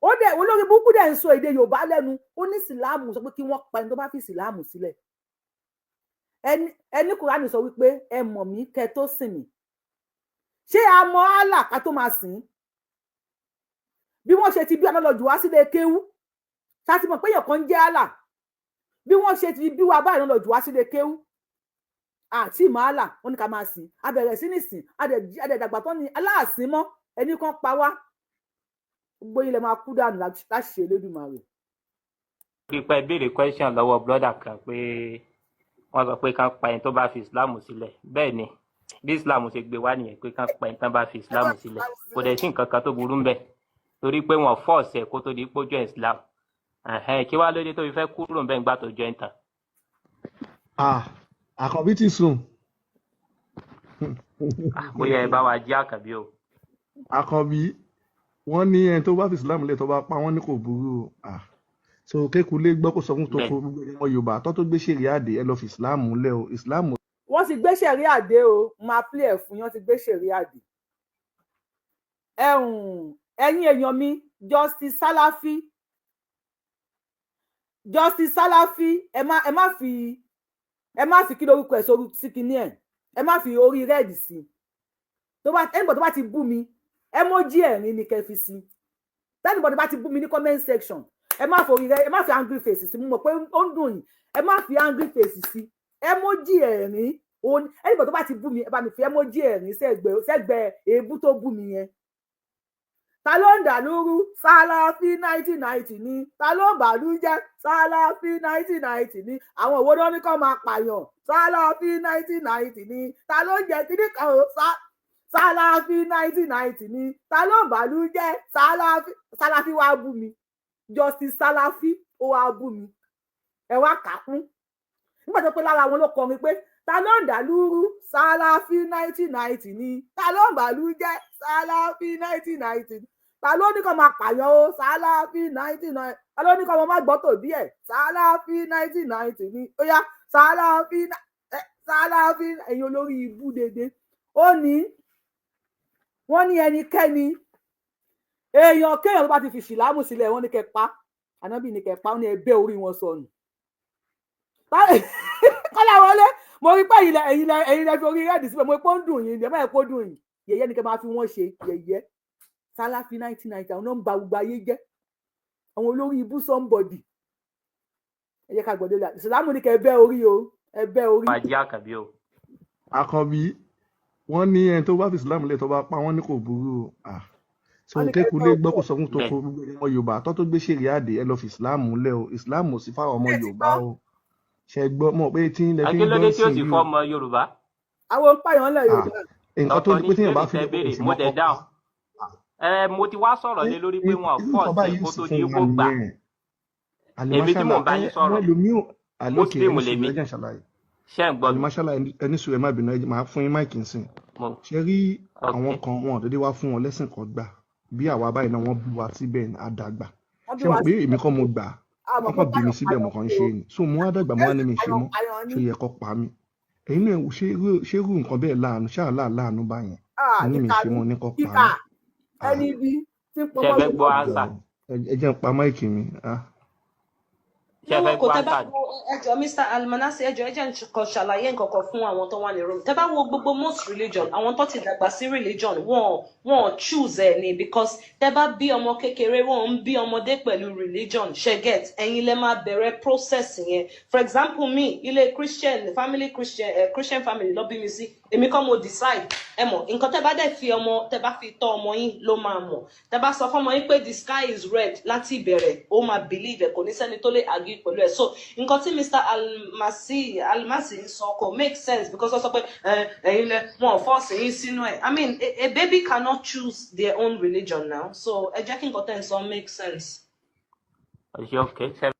Ó dẹ̀ olórí burúkú dẹ̀ ń sọ èdè Yorùbá lẹ́nu. Ó ní Islam sọ pé kí wọ́n pa ẹni tó bá fi Islam sílẹ̀. Ẹni Kùránì sọ wípé ẹ mọ̀ mí kẹ́ tó sìn mí. Ṣé a mọ Allah ká tó máa sìn? Bí wọ́n ṣe ti bí ọlọ́jù wá sílé kéwú, ṣáà mọ̀ pé èèyàn kan ń jẹ́ Allah. Bí wọ́n ṣe ti bí wa báyìí lọ́jù wá sílé kéwú, àti ìmọ̀ Allah, wọ́n ní ká máa sìn. A bẹ̀rẹ̀ sí ní sìn, adẹ̀dàgbà tán ni aláàsín mọ́. Ẹni kan pa wá, gbogbo ilẹ̀ máa kú dànù láṣẹ Elédùmarè. Pípẹ́ béèrè question lọ́wọ́ brother kan pé wọ́n sọ pé kán pa ẹni tó bá fi Islam sílẹ̀. Bẹ́ẹ̀ ni, bí Islam ṣe gbé wá nìyẹn, pé kán pa ẹni tó bá fi Islam sílẹ̀. Kò dẹ̀ sí nǹkan kan tó burú ńbẹ̀, torí pé wọ́n force ẹ̀ kó tó di pé ó join Islam. Kí wá lóde tó fi fẹ́ kúrò ńbẹ̀ ńgbà tó join tán? Ah, Àkànbí ti sùn. Ah, bóyá ẹ bá wa jí Àkànbí o. Àkànbí, wọ́n ní ẹni tó bá fi Islam lẹ̀, tó bá pa wọ́n, ní kò burú o. Ah, so kékulé gbọ́, kó sọ fún Bẹ́ẹ̀. toko, gbogbo ọmọ Yorùbá tó gbé ṣèrìá dé, ẹ lọ fi Islam lẹ̀ o, Islam. Wọ́n ti gbé ṣẹ̀ríà dé o. Máa play ẹ̀ fún yín. Wọ́n ti gbé ṣẹ̀ríà dé. Ẹ̀hún, ẹ̀yin èèyàn mi, Justice Salafi, Justice Salafi, ẹ má fi kí lórúkọ ẹ̀ sórí sí kinní ẹ̀, ẹ má fi orí red sí. Tó bá ẹnìbọ̀, tó bá ti bú mi, emoji ẹ̀rín ni kẹ́ fi sí. Tẹ́nìbọ̀ tó bá ti bú mi ní comment section, ẹ má forí rẹ, ẹ má fi angry face sí. Mo mọ̀ pé ó ń dùn yín. Ẹ má fi angry face sí, emoji ẹ̀rín òun. Ẹnìbọ̀ tó bá ti bú mi, ẹ bá mi fi emoji ẹ̀rín sẹ́gbẹ̀ẹ́ èébú tó bú mi yẹn. Ta ló ń dà lóru? Sálàfí 1990 ni. Ta ló ń bàlú jẹ́? Sálàfí 1990 ni. Àwọn òwò náà ní kó máa pààyàn? Sálàfí 1990 ni. Ta ló ń jẹ kíní kan o? Sálàfí 1990 ni. Ta ló ń bàlú jẹ́? Sálàfí. Sálàfí wàá bú mi, Justice Sálàfí, ó wàá bú mi, ẹ wá kà á kún. Nígbà tó pé lára wọn ló kọrin pé Ta ló ń dàlúrú? Sálàfí 1990 ni. Ta ló ń bàlú jẹ́? Sálàfí 1990. Ta ló ní kó máa pààyàn o? Sálàfí 1990. Ta ló ní kó máa gbọ́ tòbí ẹ̀? Sálàfí 1990 ni. Ó yá, Sálàfí, Sálàfí. Ẹ̀yin olórí ibú dédé, ó ní wọ́n ní ẹnikẹ́ni, èèyàn kéèyàn tó bá ti fi ṣìlámù sílẹ̀, wọ́n ní kẹ́ pa. Ànábì ní kẹ́ pa. Ó ní ẹ bẹ́ orí wọn sọnù. Kọ́lá wọlé, mo rí pé ẹ̀yin lẹ fi orí red síbẹ̀. Mo rí pé ó ń dùn yín. Ẹ báyìí kó dùn yín. Yẹ̀yẹ́ ni kẹ́ máa fi wọ́n ṣe yẹ̀yẹ́. Sálàfí 1990, àwọn náà ń ba gbogbo ayé jẹ́, àwọn olórí ibú somebody. Ẹ jẹ́ ká gbọ́dọ̀ lé ìsìlámù ní kẹ́ ẹ bẹ́ orí o, ẹ bẹ́ orí. Máa jẹ́ Àkànbí o. Àkànbí, wọ́n ní ẹni tó bá fi Islam lẹ̀, tó bá pa, wọ́n ní kò burú o. Ah, so Wọ́n ní kẹ́ ẹ kékulé bẹ́ gbọ́ orí. Kó sọ fún Bẹ́ẹ̀ toko gbogbo ọmọ Yorùbá tó gbé ṣèrè àdè, ẹ lọ fi Islam lẹ̀ o. Islam ò sí fáwọn ọmọ Ẹ ti Yorùbá gbọ́. o. Ṣe gbọ́ mọ̀ pé tí ń lẹ fi ń gbọ́ Akílódé tí ó sìn sì yìí fọ́ o. ọmọ Yorùbá? Àwọn ń pààyàn ńlẹ̀ Ah, Yorùbá. nǹkan tó Ọ̀tọ̀ di ní pé téèyàn bá ìbéèrè fi tẹ́ lẹ̀ béèrè, sí mo mọ́ dẹ̀ kọ́ dáhùn. Ẹ mo ti wá sọ̀rọ̀ lé lórí pé wọn irú nǹkan force ẹ̀ báyìí kó sì tó fún di wa kó gbà. nìyẹn. Èmi tí mò Alimashala, ń bá ẹ yín àwọn sọ̀rọ̀, ẹlòmíì àlókè Muslim ẹni sùúrù, lèmi. ẹ jẹ́ n ṣàlàyé. Ṣé ń gbọ́ mi? Alimashala, ẹni sùúrù, ẹ má bínú, ẹ máa fún yín mic nsìn. Mo Ṣe rí ok. àwọn kan, wọn ò dédé wá fún wọn lẹ́sìn kan gbà. Bí àwa báyìí náà, wọ́n bí wa síbẹ̀ ní àdàgbà. Wọ́n bí Ṣé wa mọ̀ pé síbẹ̀. èmi kọ́ mo gbà á? Àmọ́ Wọ́n pé kàn bí mi pààyàn síbẹ̀, mo pààyàn kàn ń ni ṣe o. ni. So mo wá dàgbà, mo wá ní mi ṣe Pààyàn mọ́. pààyàn ni. Ṣó yẹ kó pa mí? Ẹ̀yin náà, ṣé irú nǹkan bẹ́ẹ̀ láàánú ṣáà láàánú báyẹn? Ah, Mo ní mi ìkà ṣe ni mọ́, ní kó pa ìkà mí. Ah, ẹni ibi tí ń Ṣé pọmọ ẹ fẹ́ gbọ́ Yorùbá. answer? Ẹ jẹ́ n pa mic mi. Ah. Ṣé ẹ Lọ́wọ́ fẹ́ kò gbọ́ tẹ́ bá answer ni? wo, ẹjọ́ Mr Almanasi, ẹjọ́ ẹ jẹ́ n kàn ṣàlàyé nǹkan kan fún àwọn tó wà ní room. Tẹ́ bá wo gbogbo most religion, àwọn tó ti dàgbà sí religion, wọn choose ẹ ni, because tẹ́ bá bí ọmọ kékeré, wọn ń bí ọmọdé pẹ̀lú religion. Ṣe get? Ẹ̀yin lẹ máa bẹ̀rẹ̀ process yẹn. For example, me, ilé Christian family, Christian family ló bí mi sí. Èmi kọ́ mo decide. Ẹ mọ̀ nǹkan tẹ́ bá dẹ̀ fi ọmọ, tẹ́ bá fi tọ́ ọmọ yín ló máa mọ̀. Tẹ́ bá sọ fọ́mọ yín pé the sky is red láti ìbẹ̀rẹ̀, ó máa believe ẹ̀, kò ní sẹ́ni tó lè argue pẹ̀lú ẹ̀. So nǹkan tí Mr Almasi ń sọ kò make sense, because ó sọ pé ẹ̀yin lẹ, wọn ò force yín sínú ẹ̀. I mean, a baby cannot choose their own religion now, so ẹ jẹ́ kí nǹkan tẹ́ ń sọ make sense. Ṣe ok, ṣe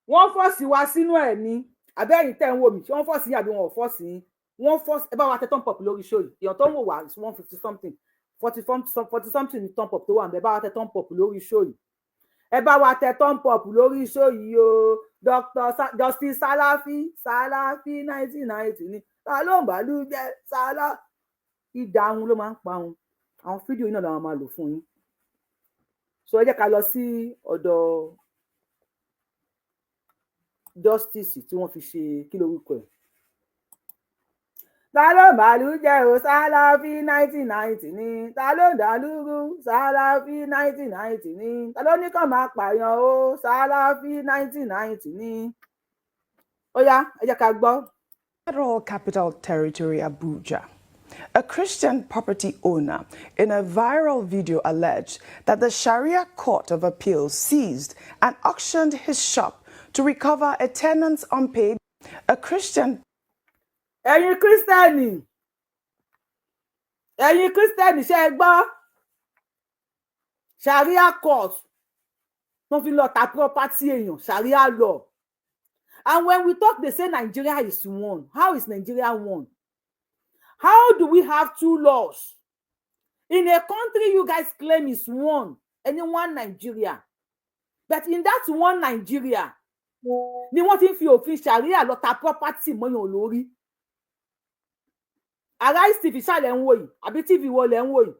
Wọ́n force wa sínú ẹ̀ ni. Àbẹ́yìn tẹ́ ń wò mí, ṣé wọ́n force yín àbí wọn ò force yín? Wọ́n force. Ẹ bá wa tẹ thumb up lórí show yìí. Èèyàn tó ń wò wá is 150 something, 40 something ní thumb up tó wà ń bẹ. Ẹ bá wa tẹ thumb up lórí show yìí. Ẹ bá wa tẹ thumb up lórí show yìí o. Dr Justice Salafi, Salafi 1990 ni. Ta ló ń bàálù jẹ́? Sálá ìdá ahun ló máa ń pa ahun. Àwọn fídíò yìí náà làwọn máa lò fún yín. So ẹ jẹ́ ká lọ sí ọ̀dọ̀ Justice tí wọ́n fi ṣe kí lorúkọ ẹ̀. Ta ló ń bàálù jẹ́ o? Sálàfí 1990 ni. Ta ló ń dàlúrú? Sálàfí 1990 ni. Ta ló ní kàn máa pààyàn o? Sálàfí 1990 ni. Ó yá, ẹ jẹ́ ká gbọ́. Federal Capital Territory, Abuja. A Christian property owner in a viral video alleged that the Sharia Court of Appeal seized and auctioned his shop to recover a tenant's unpaid. A Christian Ẹ̀yin Christian, ẹ̀yin Christian, ṣe é gbọ́? Sharia court tó fi lọ ta property èèyàn, Sharia law. And when we talk, they say Nigeria is one. How is Nigeria one? How do we have two laws in a country you guys claim is one? Any one Nigeria, but in that one Nigeria ni wọ́n ti ń fi òfin Sharia lọ ta property mọ́yàn lórí. Arise TV ṣàlẹ̀ ń wò yìí, àbí TV wo lẹ̀ ń wò yìí?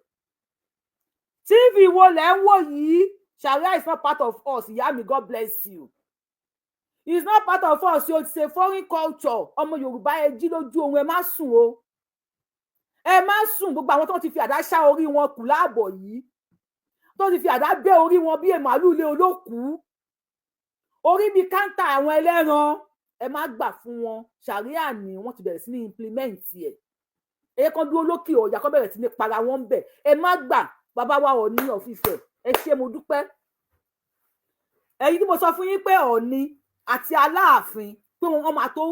TV wo lẹ̀ ń wò yìí? Sharia is not part of us. Ìyá mi, God bless you. It's not part of us o. It's a foreign culture. Ọmọ Yorùbá, ẹ jí lójú ohun, ẹ má sùn o, ẹ má sùn. Gbogbo àwọn tó ti fi àdá ṣá orí wọn kù láàbọ̀ yìí, tó ti fi àdá bẹ́ orí wọn bí màálù ilé olókùú, orí bíi káńtà àwọn ẹlẹ́ran, ẹ má gbà fún wọn. Sharia ni wọ́n ti bẹ̀rẹ̀ sí ní implement ẹ̀. Ẹ kan dúró lókè ọ̀yà kan bẹ̀rẹ̀ sí ní para wọn ń bẹ̀. Ẹ má gbà. Bàbá wa Ọọ̀ni of Ifẹ̀, ẹ ṣé, mo dúpẹ́. Ẹ̀yin tí mo sọ fún yín pé Ọọ̀ni àti Aláàfin, pé wọ́n máa tó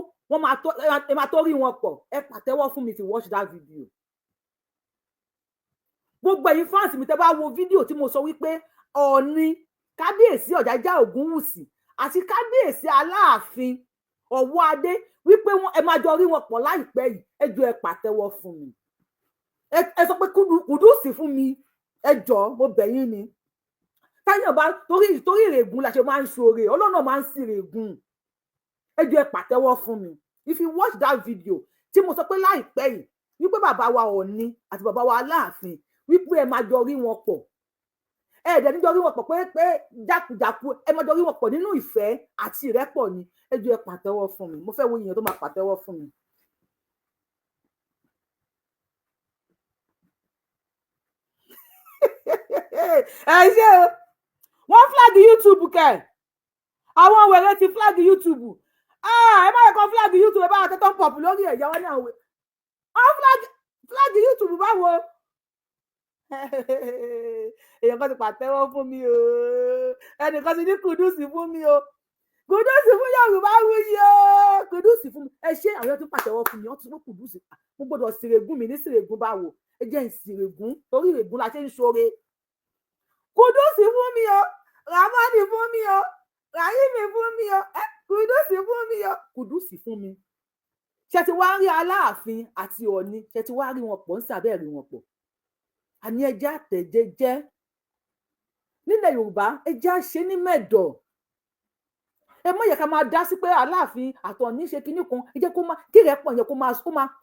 ẹ máa tó rí wọn pọ̀, ẹ pàtẹ́wọ́ fún mi if you watch that video. Gbogbo ẹ̀yin fans mi, tẹ́ bá wo fídíò tí mo sọ wípé Ọọ̀ni, Kábíyèsí Ọ̀jájá Ògúnwùsì àti Kábíyèsí Aláàfin. Ọwọ́ adé wípé wọn ẹ máa jọ rí wọn pọ̀ láìpẹ́ yìí. Ẹ jọ̀ọ́, ẹ pàtẹ́wọ́ fún mi. Ẹ sọ pé kudos fún mi. Ẹ jọ̀ọ́, mo bẹ̀ yín ni. Táyọ̀ bá torí ìrègùn la ṣe máa ń ṣoore, Ọlọ́run náà máa ń sí ìrègùn. Ẹ jọ̀ọ́, ẹ pàtẹ́wọ́ fún mi. If you watch that video tí mo sọ pé láìpẹ́ yìí wípé bàbá wa Ọọ̀ni àti bàbá wa Aláàfin, wípé ẹ máa jọ rí wọn pọ̀, ẹ dẹ̀ níjọ rí wọn pọ̀ pé jákujàku, ẹ máa jọ rí wọn pọ̀ nínú ìfẹ́ àti ìrẹ́pọ̀ ni. Ẹ jọ̀ọ́, ẹ pàtẹ́wọ́ fún mi. Mo fẹ́ wo èèyàn tó máa pàtẹ́wọ́ fún mi. Ẹ ṣé o. Wọ́n flag YouTube kẹ̀, àwọn wèrè ti flag YouTube. Ah, ẹ má yẹ kó flag YouTube. Ẹ bá wa tẹ́tọ́ pop lórí ẹ̀yà wọn ní àwọn wèrè wọ́n flag YouTube. Báwo? Èèyàn kan ti pàtẹ́wọ́ fún mi o. Ẹnìkan ti ní kudos fún mi o. Kudos fún Yorùbá Wuyì o. Kudos fún mi. Ẹ ṣé, àwọn èèyàn tún pàtẹ́wọ́ fún mi. Wọ́n ti sọ pé kudos. Mo gbọ́dọ̀ sìrègùn mi ní sìrègùn. Báwo? Ẹ jẹ́ ń sìrègùn, torí ìrègùn la ṣe ń ṣoore. Kudos fún mi o. Ramani fún mi o. Rahimi fún mi o. Ẹ kudos fún mi o. Kudos fún mi. Ṣe ti wá rí Aláàfin àti Ọ̀ọ̀ni? Ṣe ti wá rí wọn pọ̀ ń sàbẹ̀ rí wọn pọ̀? Àní ẹjẹ́ àtẹ̀jẹ́jẹ́ nílẹ̀ Yorùbá, ẹjẹ́ àṣẹ ní mẹ́dọ̀. Ẹ má yẹ ká máa dá sí pé Aláàfin àtọ̀ọ̀ní ṣe kinní kan. Ẹ jẹ́ kó má kí rẹ́pọ̀ yẹn kó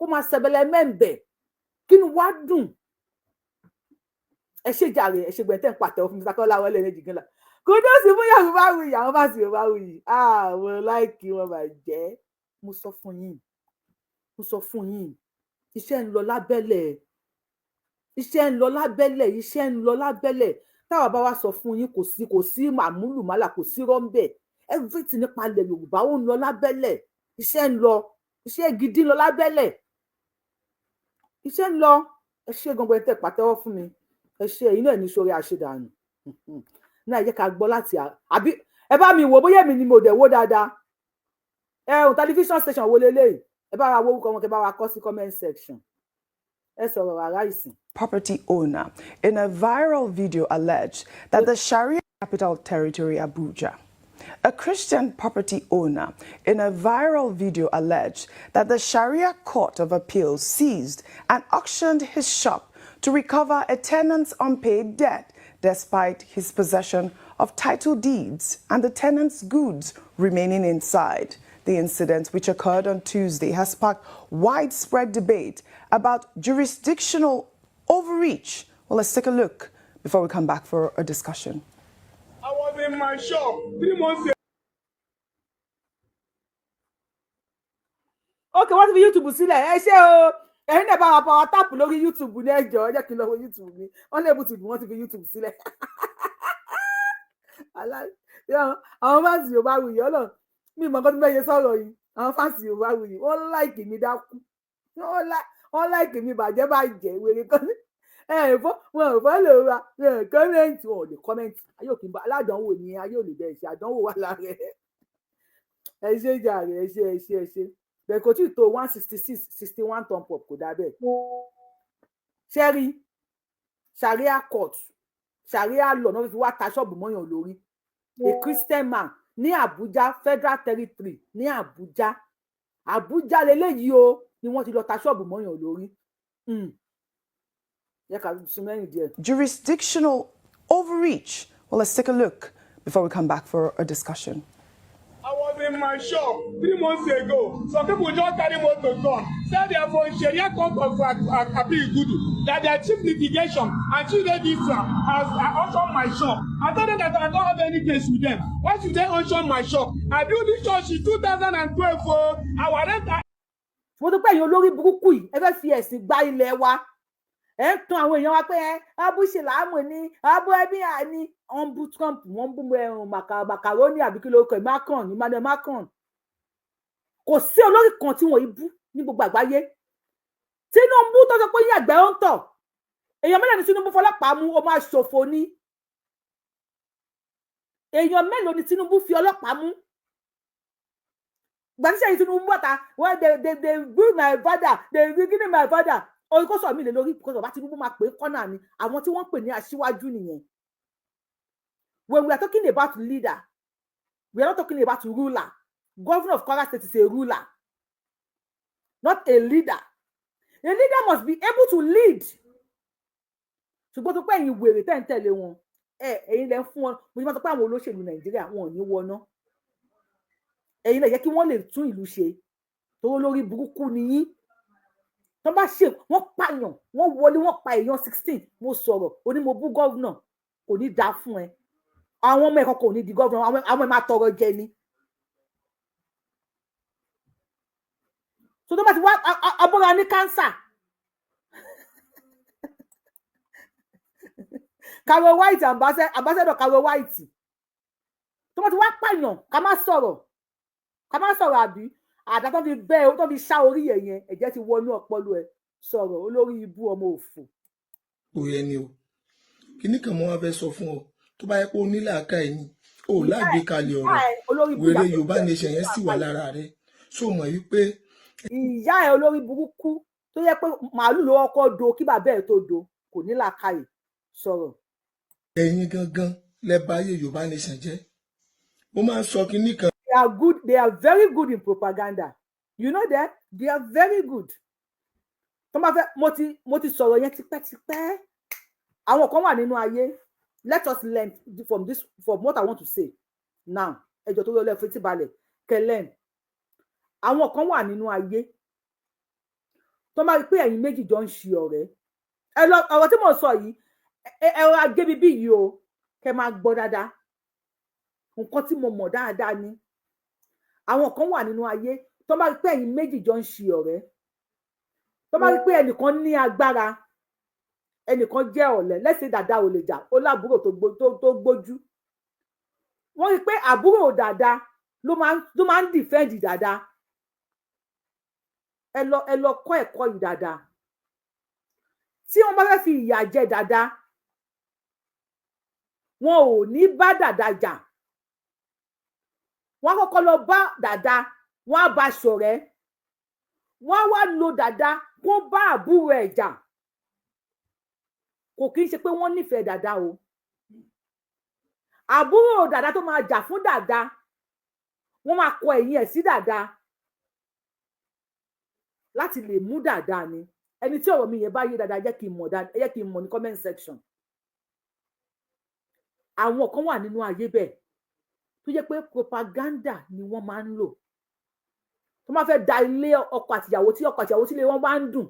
máa ṣẹbẹlẹ mẹ́ǹbẹ̀, kínú wá dùn. Ẹ ṣe jàre, ẹ ṣe gbẹ̀ntẹ́ ń pàtẹ́wọ́ fún mi. Sakọ́lá wọlé méjì gan la. Kudos fún Yorùbá Wuyì. Àwọn bá sì Yorùbá Wuyì, àwọn like wọn bàjẹ́. Mo sọ fún yín, mo sọ fún yín, iṣẹ́ ń lọ lábẹ́lẹ̀, iṣẹ́ ń lọ lábẹ́lẹ̀, iṣẹ́ ń lọ lábẹ́lẹ̀. Táwa bá wá sọ fún yín, kò sí màmúlùmálà, kò sí rọ́ńbẹ̀. Everything nípa ilẹ̀ Yorùbá, ó ń lọ lábẹ́lẹ̀. Iṣẹ́ ń lọ, iṣẹ́ gidi ń lọ lábẹ́lẹ̀, iṣẹ́ ń lọ. Ẹ ṣé gangan tẹ́ pàtẹ́wọ́ fún mi. Ẹ ṣé, ẹ̀yin náà ní sórí àṣedànù náà. Ẹ jẹ́ ká gbọ́ láti àbí ẹ bá mi wò bóyá èmi ni mo dẹ̀ wò dáadáa. Ẹ ò television station wo leléyìí? Ẹ bá wa wo orúkọ wọn, kẹ bá wa kọ sí comment section. Ẹ sọ̀rọ̀ rárá ìsìn. Property owner in a viral video alleged that the Sharia Capital Territory, Abuja. A Christian property owner in a viral video alleged that the Sharia Court of Appeal seized and auctioned his shop to recover a tenant's unpaid debt, despite his possession of title deeds and the tenant's goods remaining inside. The incident, which occurred on Tuesday, has sparked widespread debate about jurisdictional overreach. Well, let's take a look before we come back for a discussion. I was in my shop 3 months Ok, wọ́n ti fi YouTube sílẹ̀. Ẹ ṣé o. Ẹ̀yin náà bá wa power tap lórí YouTube ní. Ẹjọ́, ẹ jẹ́ kí n lọ wo YouTube mi. Wọ́n lè bùtù, wọ́n ti fi YouTube sílẹ̀. Àwọn fans Yorùbá Wuyì, ọlọ́run mi mọ̀ nǹkan tó fẹ́ ṣe sọ̀rọ̀ yìí. Àwọn fans Yorùbá Wuyì, wọ́n like mi dákú, wọ́n like mi bàjẹ́ bàjẹ́. Wèrè kan ẹ fọ́ wọn ò fọ́ lè wa comment, wọn ò lè comment. Ayé òkè aládánwò ni, ayé ò lè bẹ̀rẹ̀ ṣe àdánwò wà lára ẹ. Ẹ ṣe jàre, ẹ ṣe, ẹ ṣe, ẹ ṣe. Bẹ́ẹ̀ kò tí ì tó 166, 61 thumb up, kò dá bẹ́ẹ̀. Ṣẹ́rí Sharia court, Sharia law náà fi wá ta ṣọ́ọ̀bù mọ́yàn lórí a Christian man ní Abuja, Federal Territory ní Abuja. Abuja leléyìí o, ni wọ́n ti lọ ta ṣọ́ọ̀bù mọ́yàn lórí. Yẹ ká sún mẹ́rin díẹ̀. Jurisdictional overreach. Well, let's take a look before we come back for a discussion. I was in my shop 3 months ago. Some people just carry motor come. Say they are from Sharia Court of Appeal Gudu. That their chief litigation and Chief Registrar has auctioned my shop. I told them that I don't have any case with them. Why should they auction my shop? I built this church in 2012 for our rent. Mo dúpẹ́. Ẹ̀yin olórí burúkú yìí, ẹ fẹ́ fi ẹ̀sìn gba ilẹ̀ wa. Ẹ ń tan àwọn èèyàn wa pé ẹ abu ṣìláàmù ni, abu ẹbí àní. Wọ́n ń bú Trump, wọ́n ń bú macaroni, àbí kí ló kọ, Macron, Emmanuel Macron. Kò sí olórí kan tí wọ́n yìí bú ní gbogbo àgbáyé. Tinubu tó sọ pé yàgbẹ́ ó ń tọ̀, èèyàn mélòó ni Tinubu fọlọ́pàá mú? Ó máa ṣòfò ni. Èèyàn mélòó ni Tinubu fi ọlọ́pàá mú? Gbàtíṣe yìí, Tinubu bàtà wọn, they build my father, they give my father. Orí kó sọ mí lè lórí because bàbá Tinubu máa pè é kọ́nà ni. Àwọn tí wọ́n ń pè ní aṣíwájú nìyẹn. When we are talking about leader, we are not talking about ruler. Governor of Kwara State is a ruler, not a leader. A leader must be able to lead. Ṣùgbọ́n tó pé ẹ̀yin wèrè tẹ́ ń tẹ̀lé wọn, ẹ ẹ̀yin lẹ ń fún wọn. Mo ti máa sọ pé àwọn olóṣèlú Nàìjíríà, wọn ò ní wọná. Ẹ̀yin lẹ jẹ́ kí wọ́n lè tún ìlú ṣe, torí olórí burúkú ni yín. Tó bá ṣe wọ́n pààyàn, wọ́n wọlé, wọ́n pa èèyàn 16, mo sọ̀rọ̀, oní mo bú governor. Kò ní dáa fún ẹ. Àwọn ọmọ ẹ̀kọ́ kò ní di governor, àwọn ẹ̀ máa tọrọ jẹ ni. So tó bá ti wá abọ́ra ní cancer, Carol White, ambassador Carol White, tó bá ti wá pààyàn, ká má sọ̀rọ̀, ká má sọ̀rọ̀, àbí àdá tó fi bẹ́, tó fi ṣá orí ẹ̀ yẹn, ẹ̀jẹ̀ ti wọnú ọpọlọ ẹ̀. Sọ̀rọ̀, olórí ibú, ọmọ òfò. Kò yẹ ni o. Kíní kan mo wá fẹ́ sọ fún ọ, tó bá yẹ pé o ní làákàyè ni o ò lágbèékalẹ̀ ọ̀rọ̀. Olórí ibú. Wèrè Yorùbá nation yẹn sì wà lára rẹ, so mọ̀ wípé ìyá ẹ, olórí burúkú, tó yẹ pé màálù ló kọ́kọ́ do kí bàbá ẹ tó do, kò ní làákàyè. Sọ̀rọ̀. Ẹ̀yin gangan lẹ bà ayé Yorùbá nation jẹ́. Mo máa ń sọ kinní kan. They are good. They are very good in propaganda, you know that. They are very good. Tó bá fẹ́, mo ti sọ̀rọ̀ yẹn tipẹ́tipẹ́. Àwọn kan wà nínú ayé. Let us learn from this, from what I want to say now. Ẹjọ́ tó lọ́lẹ́ fetí balẹ̀ kẹ́ learn. Àwọn kan wà nínú ayé tó máa rí pé ẹ̀yin méjì jọ ń ṣe ọ̀rẹ́. Ẹ lọ, ọ̀rọ̀ tí mo sọ yìí, ẹ rọra gé bíbí yìí o, kẹ́ máa gbọ́ dáadáa. Nǹkan tí mo mọ̀ dáadáa ni, àwọn kan wà nínú ayé tó máa rí pé ẹ̀yin méjì jọ ń ṣe ọ̀rẹ́, tó máa rí pé ẹnìkan ní agbára, ẹnìkan jẹ́ ọ̀lẹ lẹ́sẹ̀ dàda, ò lè jà, ó lábúrò tó gbójú. Wọ́n rí pé àbúrò dàda ló máa ń defend dàda. Ẹ lọ kọ́ ẹ̀kọ́ yìí dáadáa. Tí wọ́n bá fẹ́ fi ìyà jẹ dàda, wọn ò ní bá dàda jà. Wọ́n á kọ́kọ́ lọ bá dàda, wọ́n á bá ṣọ̀rẹ́, wọ́n á wá lo dàda kó bá àbúrò ẹ̀ jà. Kò kí ń ṣe pé wọ́n nífẹ̀ẹ́ dàda o. Àbúrò dàda tó máa jà fún dàda, wọ́n máa kọ ẹ̀yìn ẹ̀ sí dàda láti lè mú dàda ni. Ẹni tí ọ̀rọ̀ mi yẹn bá yé dáadáa, jẹ́ kí n mọ̀ dáadáa, jẹ́ kí n mọ̀ ní comment section. Àwọn kan wà nínú ayé bẹ́ẹ̀ tó jẹ́ pé propaganda ni wọ́n máa ń lò, tó máa fẹ́ da ilé ọkọ àtìyàwó, tí ọkọ àtìyàwó tí ilé wọn bá ń dùn,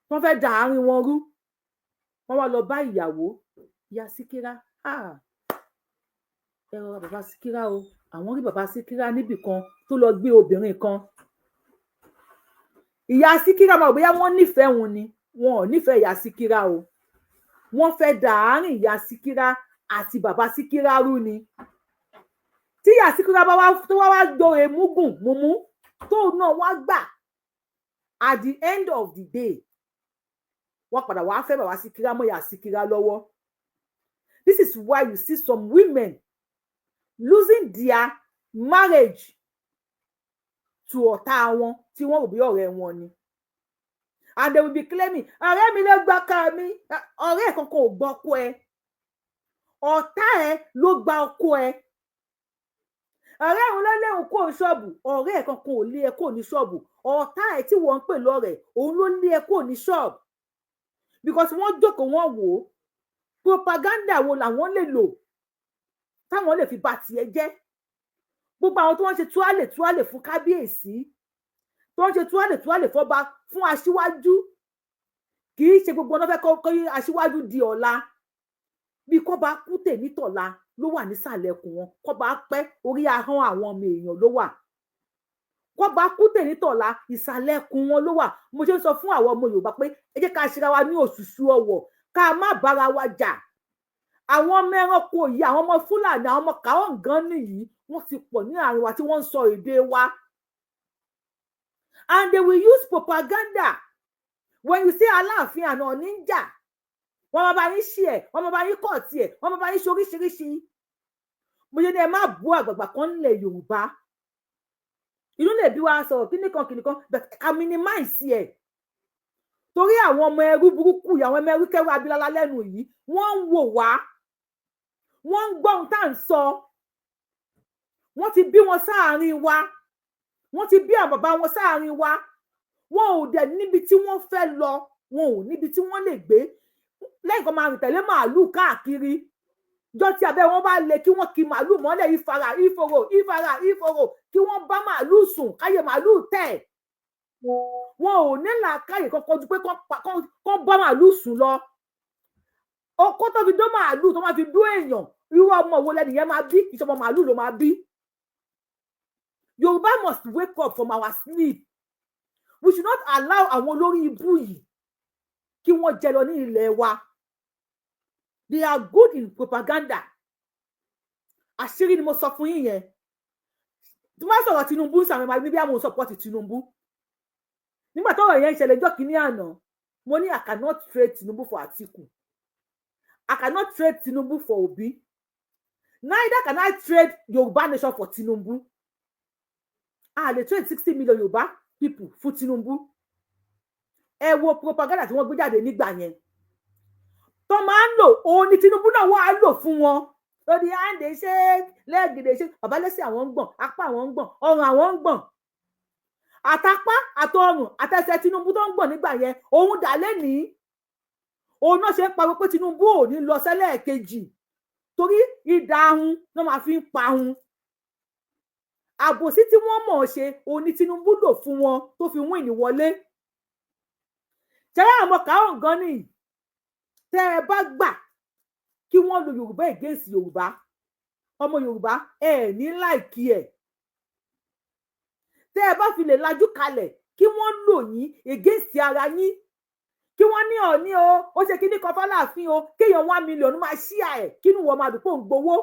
tó fẹ́ da àárín wọn rú. Wọ́n wá lọ bá ìyàwó, ìyá Síkírá, ẹ rọra bàbá Síkírá o, àwọn rí bàbá Síkírá níbì kan tó lọ gbé obìnrin kan. Ìyá Síkírá máa bóyá wọ́n nífẹ̀ẹ́ òun ni. Wọn ò nífẹ̀ẹ́ ìyá Síkírá o. Wọ́n fẹ́ da àárín ìyá Síkírá àti bàbá Síkírá rú ni. Tí ìyá Síkírá bá wá tó wá wá dóore múgùn múmú, tóun náà wá gbà, at the end of the day, wọ́n padà wá fẹ́ bàbá Síkírá mọ́ ìyá Síkírá lọ́wọ́. This is why you see some women losing their marriage to ọ̀tá wọn tí wọ́n rò bí ọ̀rẹ́ wọn ni, and they will be claiming, "Ọ̀rẹ́ mi ló gbọ́kọ mi." Ọ̀rẹ́ ẹ̀ kankan ò gbọ́kọ ẹ. Ọ̀tá ẹ ló gba ọkọ ẹ. Ọ̀rẹ́ òun ló léwu kó ṣọ́ọ̀bù. Ọ̀rẹ́ ẹ̀ kankan ò lé ẹ kó ní ṣọ́ọ̀bù. Ọ̀tá ẹ tí wọ́n ń pè lọ́rẹ̀, òun ló lé ẹ kó ní ṣọ́ọ̀bù, because wọ́n jókòó, wọ́n wò ó, propaganda wo làwọn lè lò táwọn lè fi bà tiẹ̀ jẹ́. Gbogbo àwọn tó wọ́n ṣe túálè túálè fún kábíyèsí, tó ń ṣe túálè túálè fọba, fún aṣíwájú, kì í ṣe gbogbo ọ̀nà fẹ́ kọ́ aṣíwájú di ọ̀la. Bí kọ́ba kú tèmi tọ̀la ló wà nísàlẹ̀ ẹkùn wọn, kọ́ba pẹ́ orí ahọ́n àwọn ọmọ èèyàn ló wà. Kọ́ba kú tèmi tọ̀la, ìsàlẹ̀ ẹkùn wọn ló wà. Mo ṣe ń sọ fún àwọn ọmọ Yorùbá pé ẹ jẹ́ ká ṣera wa ní òṣùṣù ọwọ̀, ká má bára wa jà. Àwọn ọmọ ẹranko yìí, àwọn ọmọ Fúlàní, àwọn ọmọ kàwọn nìyí, wọ́n ti pọ̀ ní àárín wa tí wọ́n ń sọ èdè wa, and they will use propaganda. When you say Aláàfin àná níjà, wọ́n máa bá yín ṣe ẹ̀, wọ́n máa bá yín kọ̀ tiẹ̀, wọ́n máa bá yín ṣe oríṣiríṣi. Mo ṣe ní ẹ má bú àgbààgbà kan nílẹ̀ Yorùbá. Inú lè bí wa sọ̀rọ̀ kíní kan kíní kan, but ká minimize ẹ̀, torí àwọn ọmọ ẹrú burúkú yìí, àwọn ọmọ ẹrú kẹrù abilala lẹ́nu yìí, wọ́n ń wò wá, wọ́n ń gbọ́ ohun tá à ń sọ. Wọ́n ti bí wọn sáàárín wa. Wọ́n ti bí àwọn bàbá wọn sáàrin wa, wọn ò dẹ̀ níbi tí wọ́n fẹ́ lọ, wọn ò níbi tí wọ́n lè gbé lẹ́yìn kan máa rìn tẹ̀lé màálù káàkiri. Jọ tí abẹ́ wọn bá le, kí wọ́n ki màálù mọ́lẹ̀, ìfara ìfòrò, ìfara ìfòrò, kí wọ́n bá màálù sùn, káyé màálù tẹ̀. Wọn ò ní làákàyè kankan ju pé kán bá màálù sùn lọ. Okó tó fi dó màálù tó máa fi dó èèyàn, irú ọmọ wo lẹnìyẹn máa bí? Ìṣọmọ màálù ló máa bí. Yorùbá must wake up from our sleep. We should not allow àwọn olórí ibú yìí kí wọ́n jẹ lọ ní ilẹ̀ wa. They are good in propaganda. Àṣírí ni mo sọ fún yín yẹn. Tí wọ́n sọ̀rọ̀ Tinubu ń sàmì máa níbi àwọn support Tinubu nígbà tọ́rọ̀ yẹn ń ṣẹlẹ̀ ọjọ́ kìíní àná, mo ní I cannot trade Tinubu for Atiku, I cannot trade Tinubu for Obi, neither can I trade Yorùbá nation for Tinubu. A lè trade 60 million Yorùbá people fún Tinubu. Ẹ wo propaganda tí wọ́n gbé jáde nígbà yẹn tó máa ń lò, òun ni Tinubu náà wà á lò fún wọn. Lórí àǹdè ṣe lẹ́ẹ̀gìdè ṣe bàbá lẹ́sẹ̀, àwọn ń gbọ̀n apá, àwọn ń gbọ̀n ọrùn, àwọn ń gbọ̀n àtàpá àtọrùn àtẹsẹ̀. Tinubu tó ń gbọ̀n nígbà yẹn, òun dà lẹ́nìí. Òun náà ṣe ń pariwo pé Tinubu ò ní lọ sẹ́lẹ̀kejì, torí ìdá ahun náà máa fi ń pa ahun. Àbòsí tí wọ́n mọ̀ ọ́ ṣe, òun ni Tinubu lò fún wọn tó fi win wọlé. Ṣẹlẹ àwọn kàwọn gan ni, tẹ́ ẹ bá gbà kí wọ́n lo Yorùbá against Yorùbá, ọmọ Yorùbá, ẹ ní like ẹ. Tẹ́ ẹ bá fi lè lajú kalẹ̀ kí wọ́n lò yín against ara yín, kí wọ́n ní Ọ̀ní o, ó ṣe kíní kan fáláàfin o, kéèyàn 1 million máa ṣíà ẹ̀, kínú wọn máa dùn pé òun gbowó.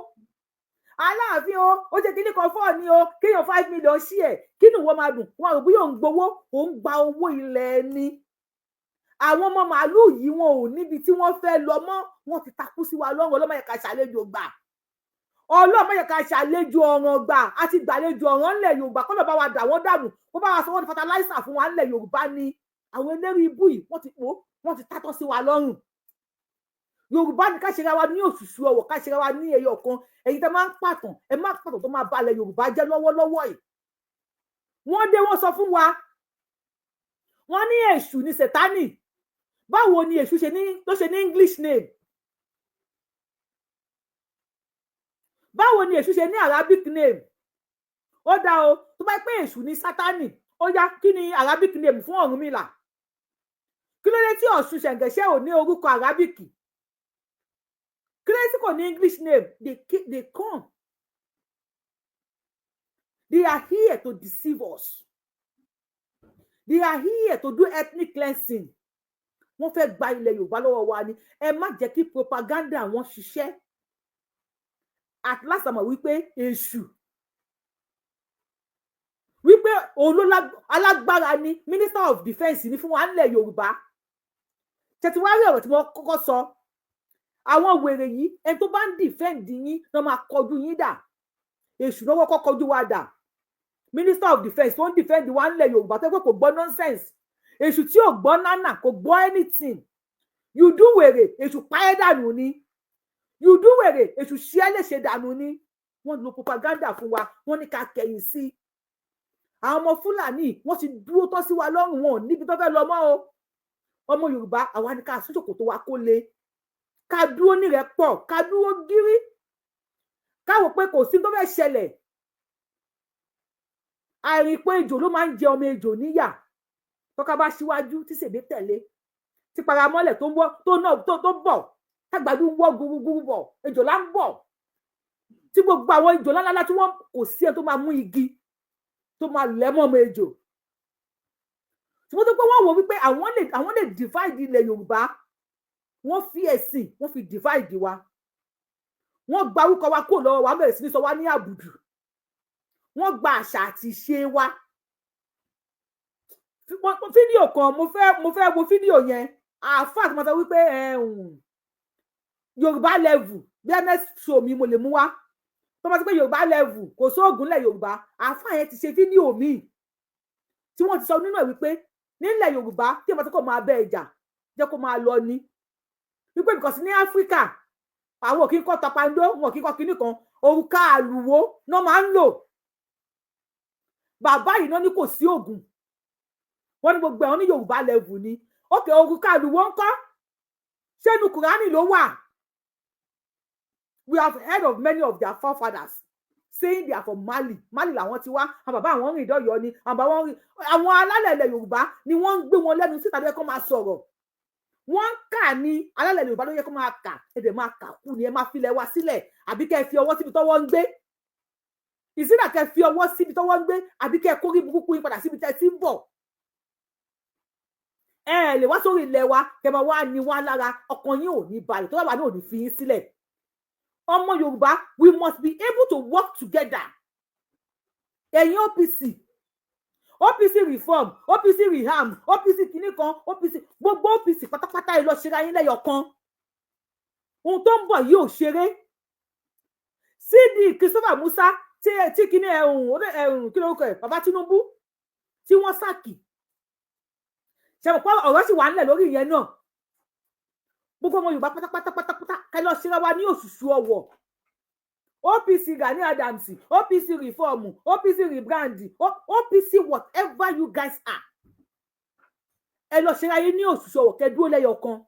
Aláàfin o, ó ṣe kíní kan fọ́ọ̀ni o, kéèyàn 5 million ṣí ẹ̀, kínú wọn máa dùn, wọn rò bóyá òun gbowó, òun gba owó ilẹ̀ ẹni. Àwọn ọmọ màálùú yìí, wọn ò níbi tí wọ́n fẹ́ lọ mọ́, wọ́n ti takú sí wa lọ́rùn. Ọlọ́mọ yẹn ká ṣàlejò gbà, ọlọ́mọ yẹn ká ṣàlejò ọ̀ràn gbà àti gbàlejò ọ̀ràn ńlẹ̀ Yorùbá. Kọ́ ló bá wa dà wọ́n dànù, kó bá wa sọ wọ́n di fertilizer fún wa ńlẹ̀ Yorùbá ni. Àwọn eléré ibú yìí, wọ́n ti pò, wọ́n ti tátọ́ sí wa lọ́rùn. Yorùbá ní ká ṣera wa ní òṣùṣù ọwọ̀, ká ṣera wa ní ẹyọ kan. Ẹ̀yin tẹ́ máa ń pàtàn, ẹ má pàtàn tó máa balẹ̀ Yorùbá jẹ́ lọ́wọ́lọ́wọ́ yìí. Wọ́n dé, wọ́n sọ fún wa, wọ́n ní èṣù ní Sẹ̀tánì. Báwo ni èṣù ṣe ní ló ṣe ní English name? Báwo ni èṣù ṣe ní Arabic name? Ó dá o, tó bá pé èṣù ní Sátánì, ó yá, kí ni Arabic name fún Ọ̀rúnmìlà? Kí ló dé tí Ọ̀ṣun Ṣẹ̀ǹgẹ̀ṣẹ̀ ò ní orúkọ Arabic? Kí ló dé tí kò ní English name? They come, they are here to deceive us, they are here to do ethnic cleansing. Wọ́n fẹ́ gba ilẹ̀ Yorùbá lọ́wọ́ wa ni. Ẹ má jẹ́ kí propaganda wọn ṣiṣẹ́. At last, àmọ̀ wípé èṣù, wípé òun ló alágbára ni minister of defence ní fún wa nílẹ̀ Yorùbá. Tẹ̀síwárí ọ̀rọ̀ tí wọ́n kọ́kọ́ sọ, àwọn wèrè yìí, ẹni tó bá ń defend yín ló máa kọjú yín dà. Èṣù náà kọ́kọ́ kọjú wa dà. Minister of defence tó ń defend wa nílẹ̀ Yorùbá, tó pé kò gbọ́ nonsense, èṣù tí ò gbọ́ nánà, kò gbọ́ anything. You do wèrè, èṣù pa ẹ́ dànù ni. You do wèrè, èṣù ṣí ẹ́ léṣe dànù ni. Wọ́n lo propaganda fún wa, wọ́n ní ká kẹ̀yìn sí àwọn ọmọ Fúlàní. Wọ́n ti dúró tán sí wa lọ́rùn, wọn ò níbi tó fẹ́ lọ mọ́ o. Ọmọ Yorùbá, àwa ní ká sún ṣòkòtò wa kó le, ká dúró nírẹ́pọ̀, ká dúró gírí, ká wò pé kò sí tó fẹ́ ṣẹlẹ̀. Àìrìnpọ̀ ejò ló máa ń jẹ ọmọ ejò níyà. Tọ́ka bá síwájú, tí sèbé tẹ̀lé, tí paramọ́lẹ̀ tó ń bọ̀, tó náà tó bọ̀, tágbàdo ń wọ́ gúrúgúrú bọ̀, ejò lá ń bọ̀, tí gbogbo àwọn ejò ńláńlá tí wọ́n kò sí ẹ tó máa mú igi tó máa lẹ̀ mọ́ ọmọ ejò. Ṣùgbọ́n tó pé wọ́n wò wípé àwọn lè divide ilẹ̀ Yorùbá, wọ́n fi ẹ̀sìn, wọ́n fi divide wa, wọ́n gba orúkọ wa kúrò lọ́wọ́ wa, bẹ̀rẹ̀ sí ní sọ wá ní àbùdù, wọ́n gba àṣà àti ìṣe wa. Fídíò kan, mo fẹ́ wo fídíò yẹn. Àáfàá tí mo sọ wípé Yorùbá level, bí ms show mi mo lè mú wá, tó bá sọ pé Yorùbá level kò sóògùn lẹ̀ Yorùbá, àáfàá yẹn ti ṣe fídíò míì tí wọ́n ti sọ nínú ẹ̀ wípé nílẹ̀ Yorùbá, tí ìbá tó kò máa bẹ ìjà jẹ́ kó máa lọ ni, wípé because ní Áfíríkà, àwọn ò kí ń kọ́ tapando, wọn ò kí ń kọ́ kinní kan, òrùka àlùwò náà máa ń lò. Bàbá yìí náà ní kò sí oògùn, wọ́n ní gbogbo ẹ̀, wọ́n ní Yorùbá level ni. Ókè, òrùka àlùwọ́ ńkọ́? Ṣé inú Kùránì ló wà? We have heard of many of their forefathers saying they are from Mali. Mali làwọn ti wá, àwọn bàbá àwọn rìn dọ́yọ̀ ni, àwọn bàbá wọn rìn. Àwọn alálẹ̀ ilẹ̀ Yorùbá ni wọ́n ń gbé wọn lẹ́nu síta ló yẹ kó máa sọ̀rọ̀. Wọ́n ń kà ní alálẹ̀ Yorùbá ló yẹ kó máa kà. Ẹ dẹ̀ máa kà kú ni. Ẹ máa filẹ̀ wá sílẹ̀, àbí kẹ́ ẹ fi ọwọ́ síbi tọ́wọ́ ń gbé ìsínà, kẹ́ ẹ fi ọwọ́ síbi tọ́wọ́ ń gbé, àbí kẹ́ ẹ kórí burúkú yín padà síbi tẹ́ ẹ ti ń bọ̀. Ẹ lè wá sórí ilẹ̀ wa, kẹ́ máa wá ní wá lára. Ọkàn yín ò ní balẹ̀ tó bá wà ní ò ní fi yín sílẹ̀. Ọmọ Yorùbá, we must be able to work together. Ẹ̀yin OPC, OPC reform, OPC reham, OPC kìíní kan, OPC, gbogbo OPC pátápátá, ẹ lọ ṣera yín lẹ́yọ̀ kan. Ohun tó ń bọ̀ yìí ò ṣeré. CD Christopher Musa tí kìíní ẹ̀hún ẹ̀hún, kí lórúkọ ẹ̀, bàbá Tinubu tí wọ́n sack, ṣe mọ̀ pé ọ̀rọ̀ sì wà ńlẹ̀ lórí ìyẹn náà. Gbogbo ọmọ Yorùbá pátápátá pátápátá, ká lọ ṣera wa ní òṣùṣù ọwọ̀. OPC Gani Adams, OPC reform, OPC rebrand, OPC whatever you guys are, ẹ lọ ṣera yín ní òṣùṣù ọwọ̀, kẹ́ dúró lẹ́yọ kan.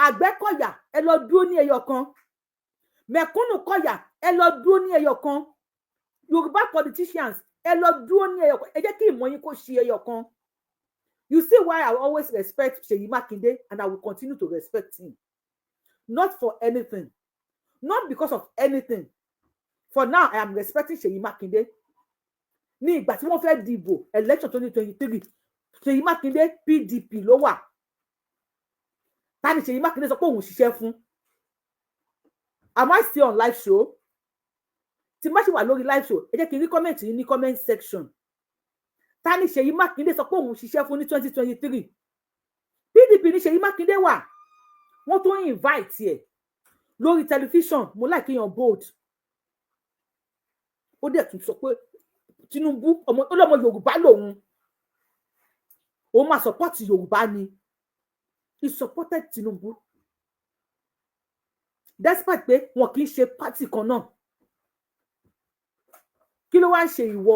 Àgbẹ̀kọ̀yà, ẹ lọ dúró ní ẹyọ kan. Mẹ̀kúnnù kọ̀yà, ẹ lọ dúró ní ẹyọ kan. Yorùbá politicians, ẹ lọ dúró ní ẹyọ kan. Ẹ jẹ́ kí ìmọ̀ yín kó ṣe ẹyọ kan. You see why I always respect Seyi Makinde, and I will continue to respect him. Not for anything, not because of anything. For now, I am respecting Seyi Makinde. Ní ìgbà tí wọ́n fẹ́ dìbò election 2023, Seyi Makinde, PDP ló wà. Ta ni Seyi Makinde sọ pé òun ṣiṣẹ́ fún? Am I still on live show? Tí má ṣe wà lórí live show, ẹ jẹ́ kí n rí comment yín ní comment section. Ta ni Ṣèyí Mákindé sọ pé òun ṣiṣẹ́ fún ní 2023? PDP ní Ṣèyí Mákindé wà. Wọ́n tún invite ẹ̀ lórí tẹlifíṣàn. Mo like èèyàn bold. Ó dẹ̀ tún sọ pé Tinubu, ọmọ ọlọ́mọ Yorùbá lòun, òun máa support Yorùbá ni. He supported Tinubu despite pé wọn kì í ṣe party kan náà. Kí ló wá ń ṣe ìwọ?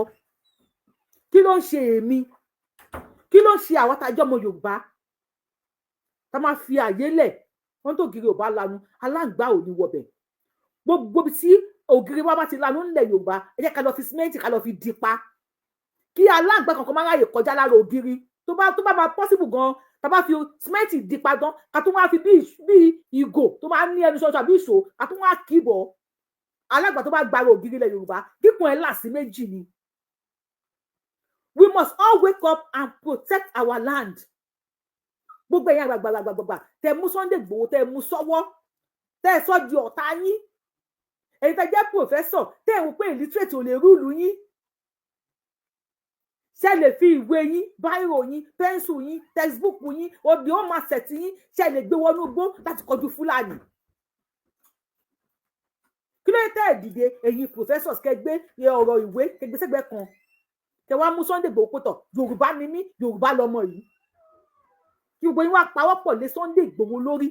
Kí ló ń ṣe èmi? Kí ló ń ṣe àwọn tá a jẹ́ ọmọ Yorùbá, tá máa fi àyè lẹ̀ wọ́n tó ògiri ò bá lanu, aláǹgbá ò ní wọbẹ̀? Gbogbo ibi tí ògiri wa bá ti lanu ńlẹ̀ Yorùbá, ẹ jẹ́ ká lọ fi símẹ́ǹtì, ká lọ fi dì pa, kí aláǹgbá kankan má ráyè kọjá lára ògiri. Tó bá máa possible gan, tá bá fi símẹ́ǹtì dì pa gan, ká tún wá fi bí ìgò tó máa ń ní ẹnu ṣọṣọ àbí ìṣó, ká tún wá kì í bọ̀. Aláǹgbá tó bá gbára ògiri ilẹ̀ Yorùbá, kíkùn ẹ̀ là sí méjì ni. We must all wake up and protect our land. Gbogbo ẹ̀yin àgbàgbàgbàgbà tẹ mú Sunday Igboho, tẹ mú sọ́wọ́, tẹ sọ di ọ̀tá yín, èyí tẹ jẹ́ professor, tẹ ń pè illiterate ò lè rule yín, ṣe lè fi ìwé yín, biro yín, pencil yín, textbook yín, òbí ó máa ṣẹ̀tì yín, ṣe lè gbé wọnú igbó láti kọjú Fúlàní? Kí ló tẹ́ ẹ̀ dìde, ẹ̀yin professors, kẹ́ gbé ọ̀rọ̀ ìwé, kẹ́ gbé sẹ́gbẹ̀ẹ́ kan, kẹ́ wá mú Sunday Igboho pẹ̀tọ̀, Yorùbá ni mí, Yorùbá lọmọ yìí, kí gbogbo yín wá pawọ́pọ̀ lé Sunday Igboho lórí,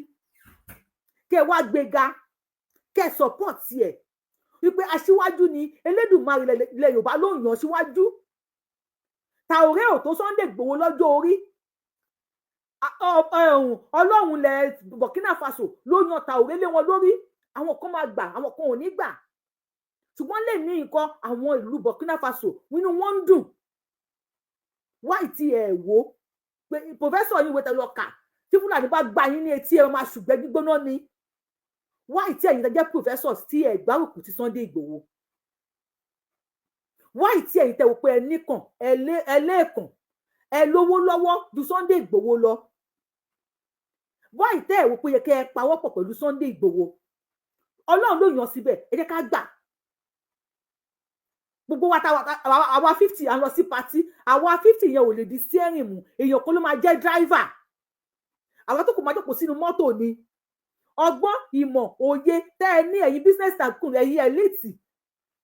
kẹ́ wá gbéga, kẹ́ support ẹ̀ wípé aṣíwájú ni Elédùmarè ilẹ̀ Yorùbá ló yàn síwájú. Tàòrẹ́ ò tó Sunday Igboho lọ́jọ́ orí. Ọlọ́run lẹ̀ Burkina Faso ló yan Tàòrẹ́ lé wọn lórí. Àwọn kan máa gbà, àwọn kan ò ní gbà, ṣùgbọ́n lè ní nǹkan àwọn ìlú Burkina Faso, nínú wọn ń dùn. Wáì tí ẹ wò pé professor yín, wẹ́tẹ̀ lọ kà, tí Fúlàní bá gbá yín ní etí, ẹ máa ṣùgbẹ́ gbígbóná ni. Wáì tí ẹ̀yin tẹ́ jẹ́ professors tí ẹ gbárùkù ti Sunday Ìgbòho? Wáì tí ẹ̀yin tẹ́ wò pé ẹ níkàn, ẹ lẹ́ẹ̀kàn, ẹ lówó lọ́wọ́ ju Sunday Ìgbòho lọ, wáì tẹ́ ẹ wò pé yẹ kẹ́ ẹ pawọ́pọ̀ pẹ̀lú Sunday Ìgbòho? Ọlọ́run ló yàn síbẹ̀, ẹ jẹ́ ká gbà. Gbogbo wa àwa 50 à ń lọ sí party, àwa 50 yẹn ò lè di steering mú. Èèyàn kan ló máa jẹ́ driver, àwọn tó kù máa jókòó sínú mọ́tò ni. Ọgbọ́n, ìmọ̀, òye tẹ́ ẹ ní, ẹ̀yin business tycoon, ẹ̀yin elite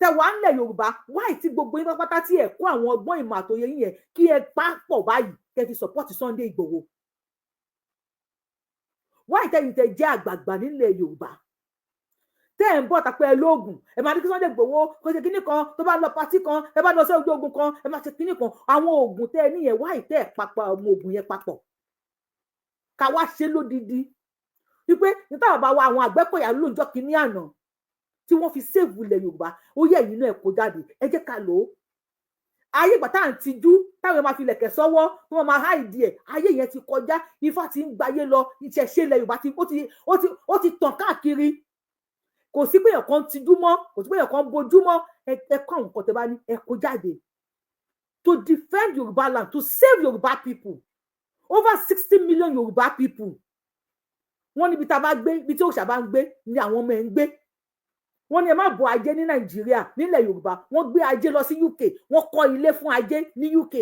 tẹ́ wà ńlẹ̀ Yorùbá, wáì tí gbogbo yín pátápátá tí ẹ kó àwọn ọgbọ́n, ìmọ̀ àtòye yín yẹn, kí ẹ pa pọ̀ báyìí, kẹ́ fi support Sunday Ìgbòho? Wáì tẹ́yin tẹ́ jẹ́ àgbààgbà nílẹ̀ Yorùbá Tẹ́ ẹ̀ ń bọ̀ tàpẹ́ ẹ lóògùn, ẹ máa ní kí Sunday Igboho kó ṣe kinní kan, tó bá lọ party kan, ẹ bá lọ sí ojú ogun kan, ẹ máa ṣe kinní kan. Àwọn oògùn tẹ́ ẹ níyẹn, wáyé tẹ́ ẹ papọ̀ àwọn oògùn yẹn papọ̀, ká wá ṣe lódidi wípé níta bàbá wa àwọn Àgbẹ̀kọ̀yà lóòjọ́ kínní àná tí wọ́n fi save ilẹ̀ Yorùbá, ó yẹ ẹ̀yin náà kó jáde, ẹ jẹ́ ká lò ó. Ayé ìgbà tá à ń tijú, táwọn máa fi lẹ̀kẹ̀ sọ́wọ́, tí wọ́n máa hide ẹ̀, ayé yẹn ti kọjá. Ifá ti ń gbayé lọ, ìṣẹ̀ṣe ilẹ̀ Yorùbá ti ó ti tàn káàkiri. Kò sí pé èèyàn kan tijú mọ́, kò sí pé èèyàn kan bojú mọ́. Ẹ kọ́ àwọn nǹkan tẹ́ bá ní, ẹ kó jáde to defend Yorùbá land, to save Yorùbá people, over 60 million Yorùbá people. Wọ́n níbi tá a bá gbé, ibi tí òòṣà bá ń gbé ni àwọn ọmọ ẹ̀ ń gbé. Wọ́n ní ẹ má bọ ajé ní Nàìjíríà. Nílẹ̀ Yorùbá, wọ́n gbé ajé lọ sí UK, wọ́n kọ́ ilé fún ajé ní UK.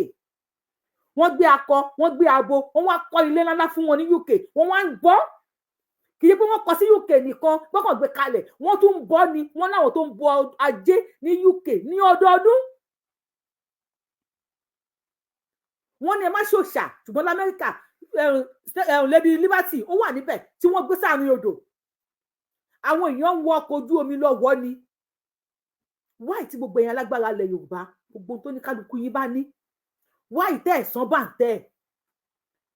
Wọ́n gbé akọ, wọ́n gbé abo, wọ́n wá kọ́ ilé ńláńlá fún wọn ní UK. Wọ́n wá ń bọ́. Kì í ṣe pé wọ́n kọ́ sí UK nìkan gbọ́kàn gbé kalẹ̀, wọ́n tún ń bọ́ ni. Wọ́n láwọn tó ń bọ ajé ní UK ní ọdọọdún. Wọ́n ní ẹ má ṣòṣà, ṣùgbọ́n lamẹ́ríkà, Lady Liberty ó wà níbẹ̀ tí wọ́n gbé sáàrin odò, àwọn èèyàn ń wọ ọkọ̀ ojú omi lọ wọ́ ni. Wáì tí gbogbo èèyàn alágbára ilẹ̀ Yorùbá, gbogbo tó ní kálukú yín bá ní, wáì tẹ́ ẹ̀sán bá ń tẹ́ ẹ̀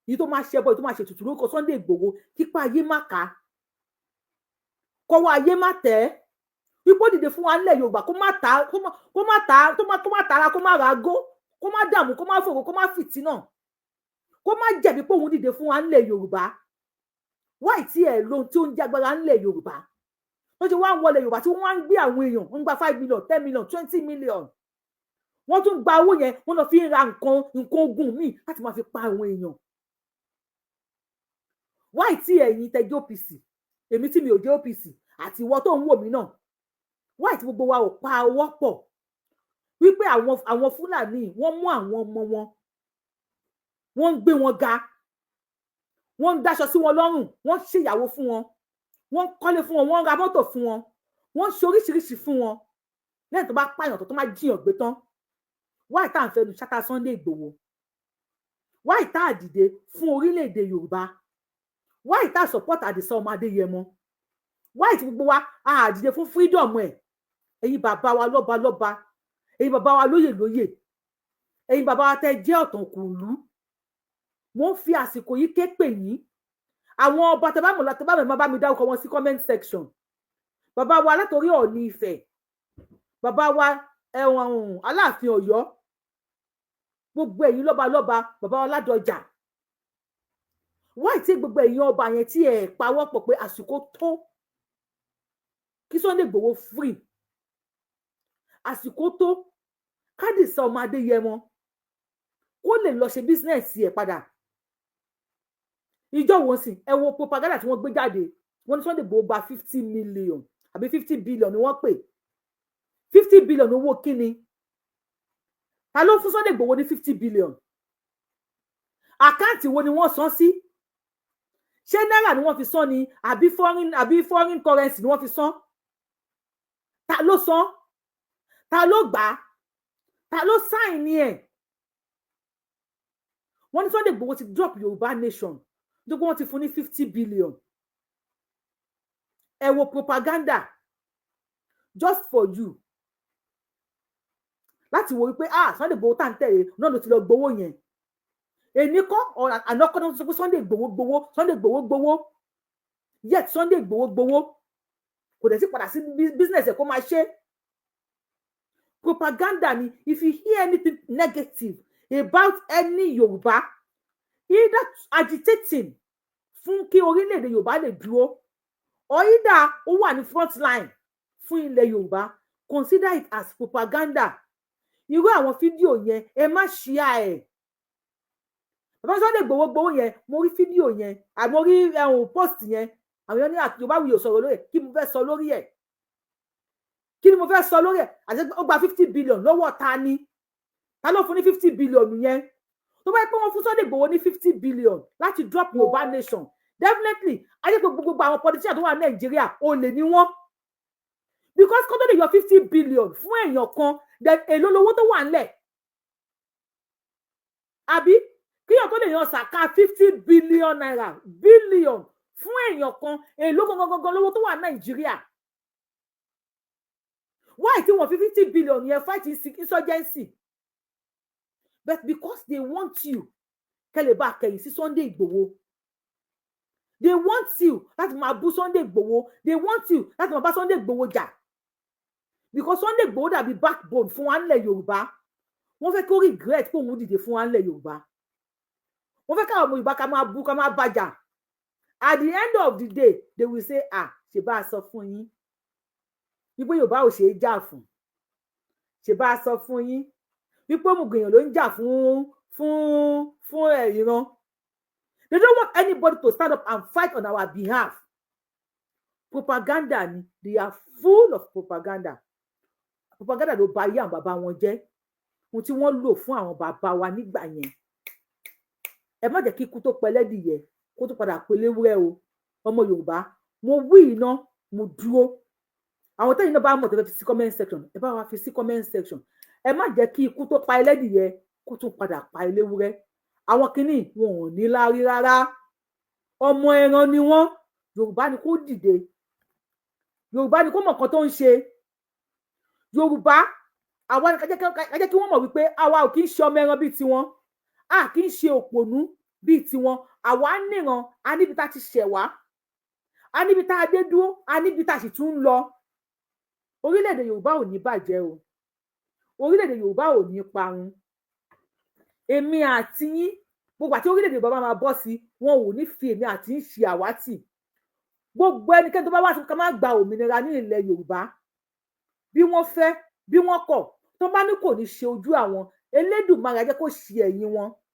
yìí tó máa ṣẹbọ, yìí tó máa ṣètùtù lórúkọ Sunday Igboho, kípa ayé má ká, kọ́wọ́ ayé má tẹ́ ipò dìde fún wa nílẹ̀ Yorùbá, kó má ta, kó má ta, kó má tara, kó má ràgó, kó má dààmú, kó má fòrò, kó má fìtínà, kó má jẹ̀bi pé òun dìde fún wa nílẹ̀ Yorùbá. Wáì tí ẹ̀ lóhun tí ó ń jágbára nílẹ̀ Yorùbá, wọ́n ti wá ń wọlé Yorùbá tí wọ́n wá ń gbé àwọn èèyàn, wọ́n ń gba 5 million, 10 million, 20 million. Wọ́n tún gba owó yẹn, wọ́n lọ fi ń ra nǹkan ogun míì láti máa fi pa àwọn èèyàn. Wáì tí ẹ̀yin tẹ́ jẹ́ OPC, èmi tí mi ò jẹ́ OPC, àti ìwọ tó ń wò mí náà, wáì tí gbogbo wa ò pa ọwọ́ pọ̀ wípé àwọn Fúlàní, wọ́n mú àwọn ọmọ wọn, wọ́n ń gbé wọn ga, wọ́n ń dáṣọ sí wọn lọ́rùn, wọ́n ń ṣèyàwó fún wọn, wọ́n ń kọ́lé fún wọn, wọ́n ń ra mọ́tò fún wọn, wọ́n ń ṣe oríṣiríṣi fún wọn lẹ́yìn tó bá pààyàn tó má jiyàn gbé tán. Wáì tá à ń fẹnu ṣáta Sunday Igboho? Wáì tá à dìde fún orílẹ̀-èdè Yorùbá? Wáì tá à support Àdìsá ọmọ Adéyẹmọ? Wáì tí gbogbo wa à dìde fún freedom ẹ̀? Ẹ̀yin bàbá wa lọ́ba lọ́ba, ẹ̀yin bàbá wa lóyè lóyè, ẹ̀yin bàbá wa tẹ́ jẹ́ ọ̀tànkùlú, mo ń fi àsìkò yìí ké pè yín. Àwọn ọba tẹ́bámọ̀ tẹ́bámọ̀, máa bá mi dárúkọ wọn sí comment section. Bàbá wa látòrí Ọọ̀ni Ifẹ̀, bàbá wa ẹ̀wọ̀n Aláàfin Ọ̀yọ́, gbogbo ẹ̀yin lọ́ba lọ́ba, bàbá wa Ládọjà, wáì tí gbogbo ẹ̀yin ọba yẹn tí ẹ̀ pawọ́pọ̀ pé àsìkò tó kí Sunday Igboho free, àsìkò tó kádìsá ọmọ Adéyẹmọ kó lè lọ ṣe business ẹ̀ padà. Ìjọ wo sì ẹ wo propaganda tí wọ́n gbé jáde? Wọ́n ní Sunday Igboho gba 50 million àbí 50 billion ni wọ́n pè. 50 billion owó kíni? Ta ló fún Sunday Igboho ní 50 billion? Account wo ni wọ́n san sí? Ṣé náírà ni wọ́n fi san ni, àbí foreign currency ni wọ́n fi san? Ta ló san? Ta ló gbà á? Ta ló sign ni ẹ̀? Wọ́n ní Sunday Igboho ti drop Yorùbá nation nítorí wọ́n ti fún ní 50 billion. Ẹ wo propaganda just for you láti wo wípé, ah, Sunday Igboho tá à ń tẹ̀lé náà ló ti lọ gbowó yẹn. Èní kọ́, àná kọ́ náà sọ pé Sunday Igboho gbowó, Sunday Igboho gbowó. Yet Sunday Igboho gbowó, kò dẹ̀ sí padà sí business ẹ̀ kó máa ṣe. Propaganda ni. If you hear anything negative about any Yorùbá, either agitating fún kí orílẹ̀-èdè Yorùbá lè dúró or either ó wà ní front line fún ilẹ̀ Yorùbá, consider it as propaganda. Irú àwọn fídíò yẹn, ẹ má share ẹ̀. Bàbá Sunday Igboho gbowó yẹn, mo rí fídíò yẹn, àmọ́ rí ẹ̀hún post yẹn, àwọn èèyàn ní Yorùbá wuyò sọ̀rọ̀ lórí ẹ̀. Kí mo fẹ́ sọ lórí ẹ̀? Kí ni mo fẹ́ sọ lórí ẹ̀? Àti ó gba 50 billion lọ́wọ́ ta ni? Ta ló fún ní 50 billion yẹn? Tó bá yẹ pé wọ́n fún Sunday Igboho ní 50 billion láti drop Yorùbá nation, definitely ayé gbogbo àwọn politician tó wà ní Nàìjíríà, olè ní wọ́n, because kó tó lè yọ 50 billion fún èèyàn kan, then èló lowó tó wà ńlẹ̀? Àbí kíyàn tó lè yan sàká ₦50 billion billion fún èèyàn kan, èló gangan gangan lówó tó wà Nàìjíríà? Why tí wọ́n fi 50 billion yẹn fight insurgency? But because they want you kẹ́ lè bá kẹ̀yìn sí Sunday Igboho, they want you láti máa bú Sunday Igboho, they want you láti máa bá Sunday Igboho jà, because Sunday Igboho dàbí backbone fún wa nílẹ̀ Yorùbá. Wọ́n fẹ́ kó regret pé òun dìde fún wa nílẹ̀ Yorùbá. Wọ́n fẹ́ káwọn ọmọ Yorùbá ká máa bú, ká máa bàjà. At the end of the day, they will say, "Ah, ṣe bá a sọ fún yín wípé Yorùbá ò ṣeé jà fún? Ṣe bá a sọ fún yín wípé òmùgọ̀ ló ń jà fún ìran?" They don't want anybody to stand up and fight on our behalf. Propaganda ni. They are full of propaganda. Propaganda ló bà ayé àwọn bàbá wọn jẹ́, ohun tí wọ́n lò fún àwọn bàbá wa nígbà yẹn. Ẹ má jẹ́ kí ikú tó pẹlẹ́dìyẹ kó tó padà pé léwúrẹ́ o. Ọmọ Yorùbá, mo wí iná, mo dúró. Àwọn tẹ́yìn náà bá mọ̀ tó fẹ́ fi sí comment section, ẹ bá wa fi sí comment section. Ẹ má jẹ́ kí ikú tó pa ẹlẹ́dìyẹ kó tún padà pa eléwúrẹ́. Àwọn kinní wọn ò ní láárí rárá, ọmọ ẹran ni wọ́n. Yorùbá ni kó dìde, Yorùbá ni kó mọ̀ nǹkan tó ń ṣe. Yorùbá, àwa ni ká jẹ́ kí wọ́n mọ̀ wípé àwa ò kí ń ṣe ọmọ ẹran bíi tiwọn, a kì í ṣe òpònú bíi tiwọn. Àwa níran, a níbi tá a ti ṣẹ̀ wá, a níbi tá a dé dúró, a níbi tá a sì tún ń lọ. Orílẹ̀-èdè Yorùbá ò ní bàjẹ́ o, orílẹ̀-èdè Yorùbá ò ní parun. Èmi àti yín, gbogbo àti orílẹ̀-èdè Yorùbá máa bọ́ sí, wọn ò ní fi èmi àti yín ṣe àwátì. Gbogbo ẹnikẹ́ni tó bá wá sí ká má gba òmìnira ní ilẹ̀ Yorùbá, bí wọ́n fẹ́ bí wọ́n kọ̀, tó bá ní kò ní ṣe ojú àwọn, Elédùmarè á jẹ́ kó ṣe ẹ̀yìn wọn.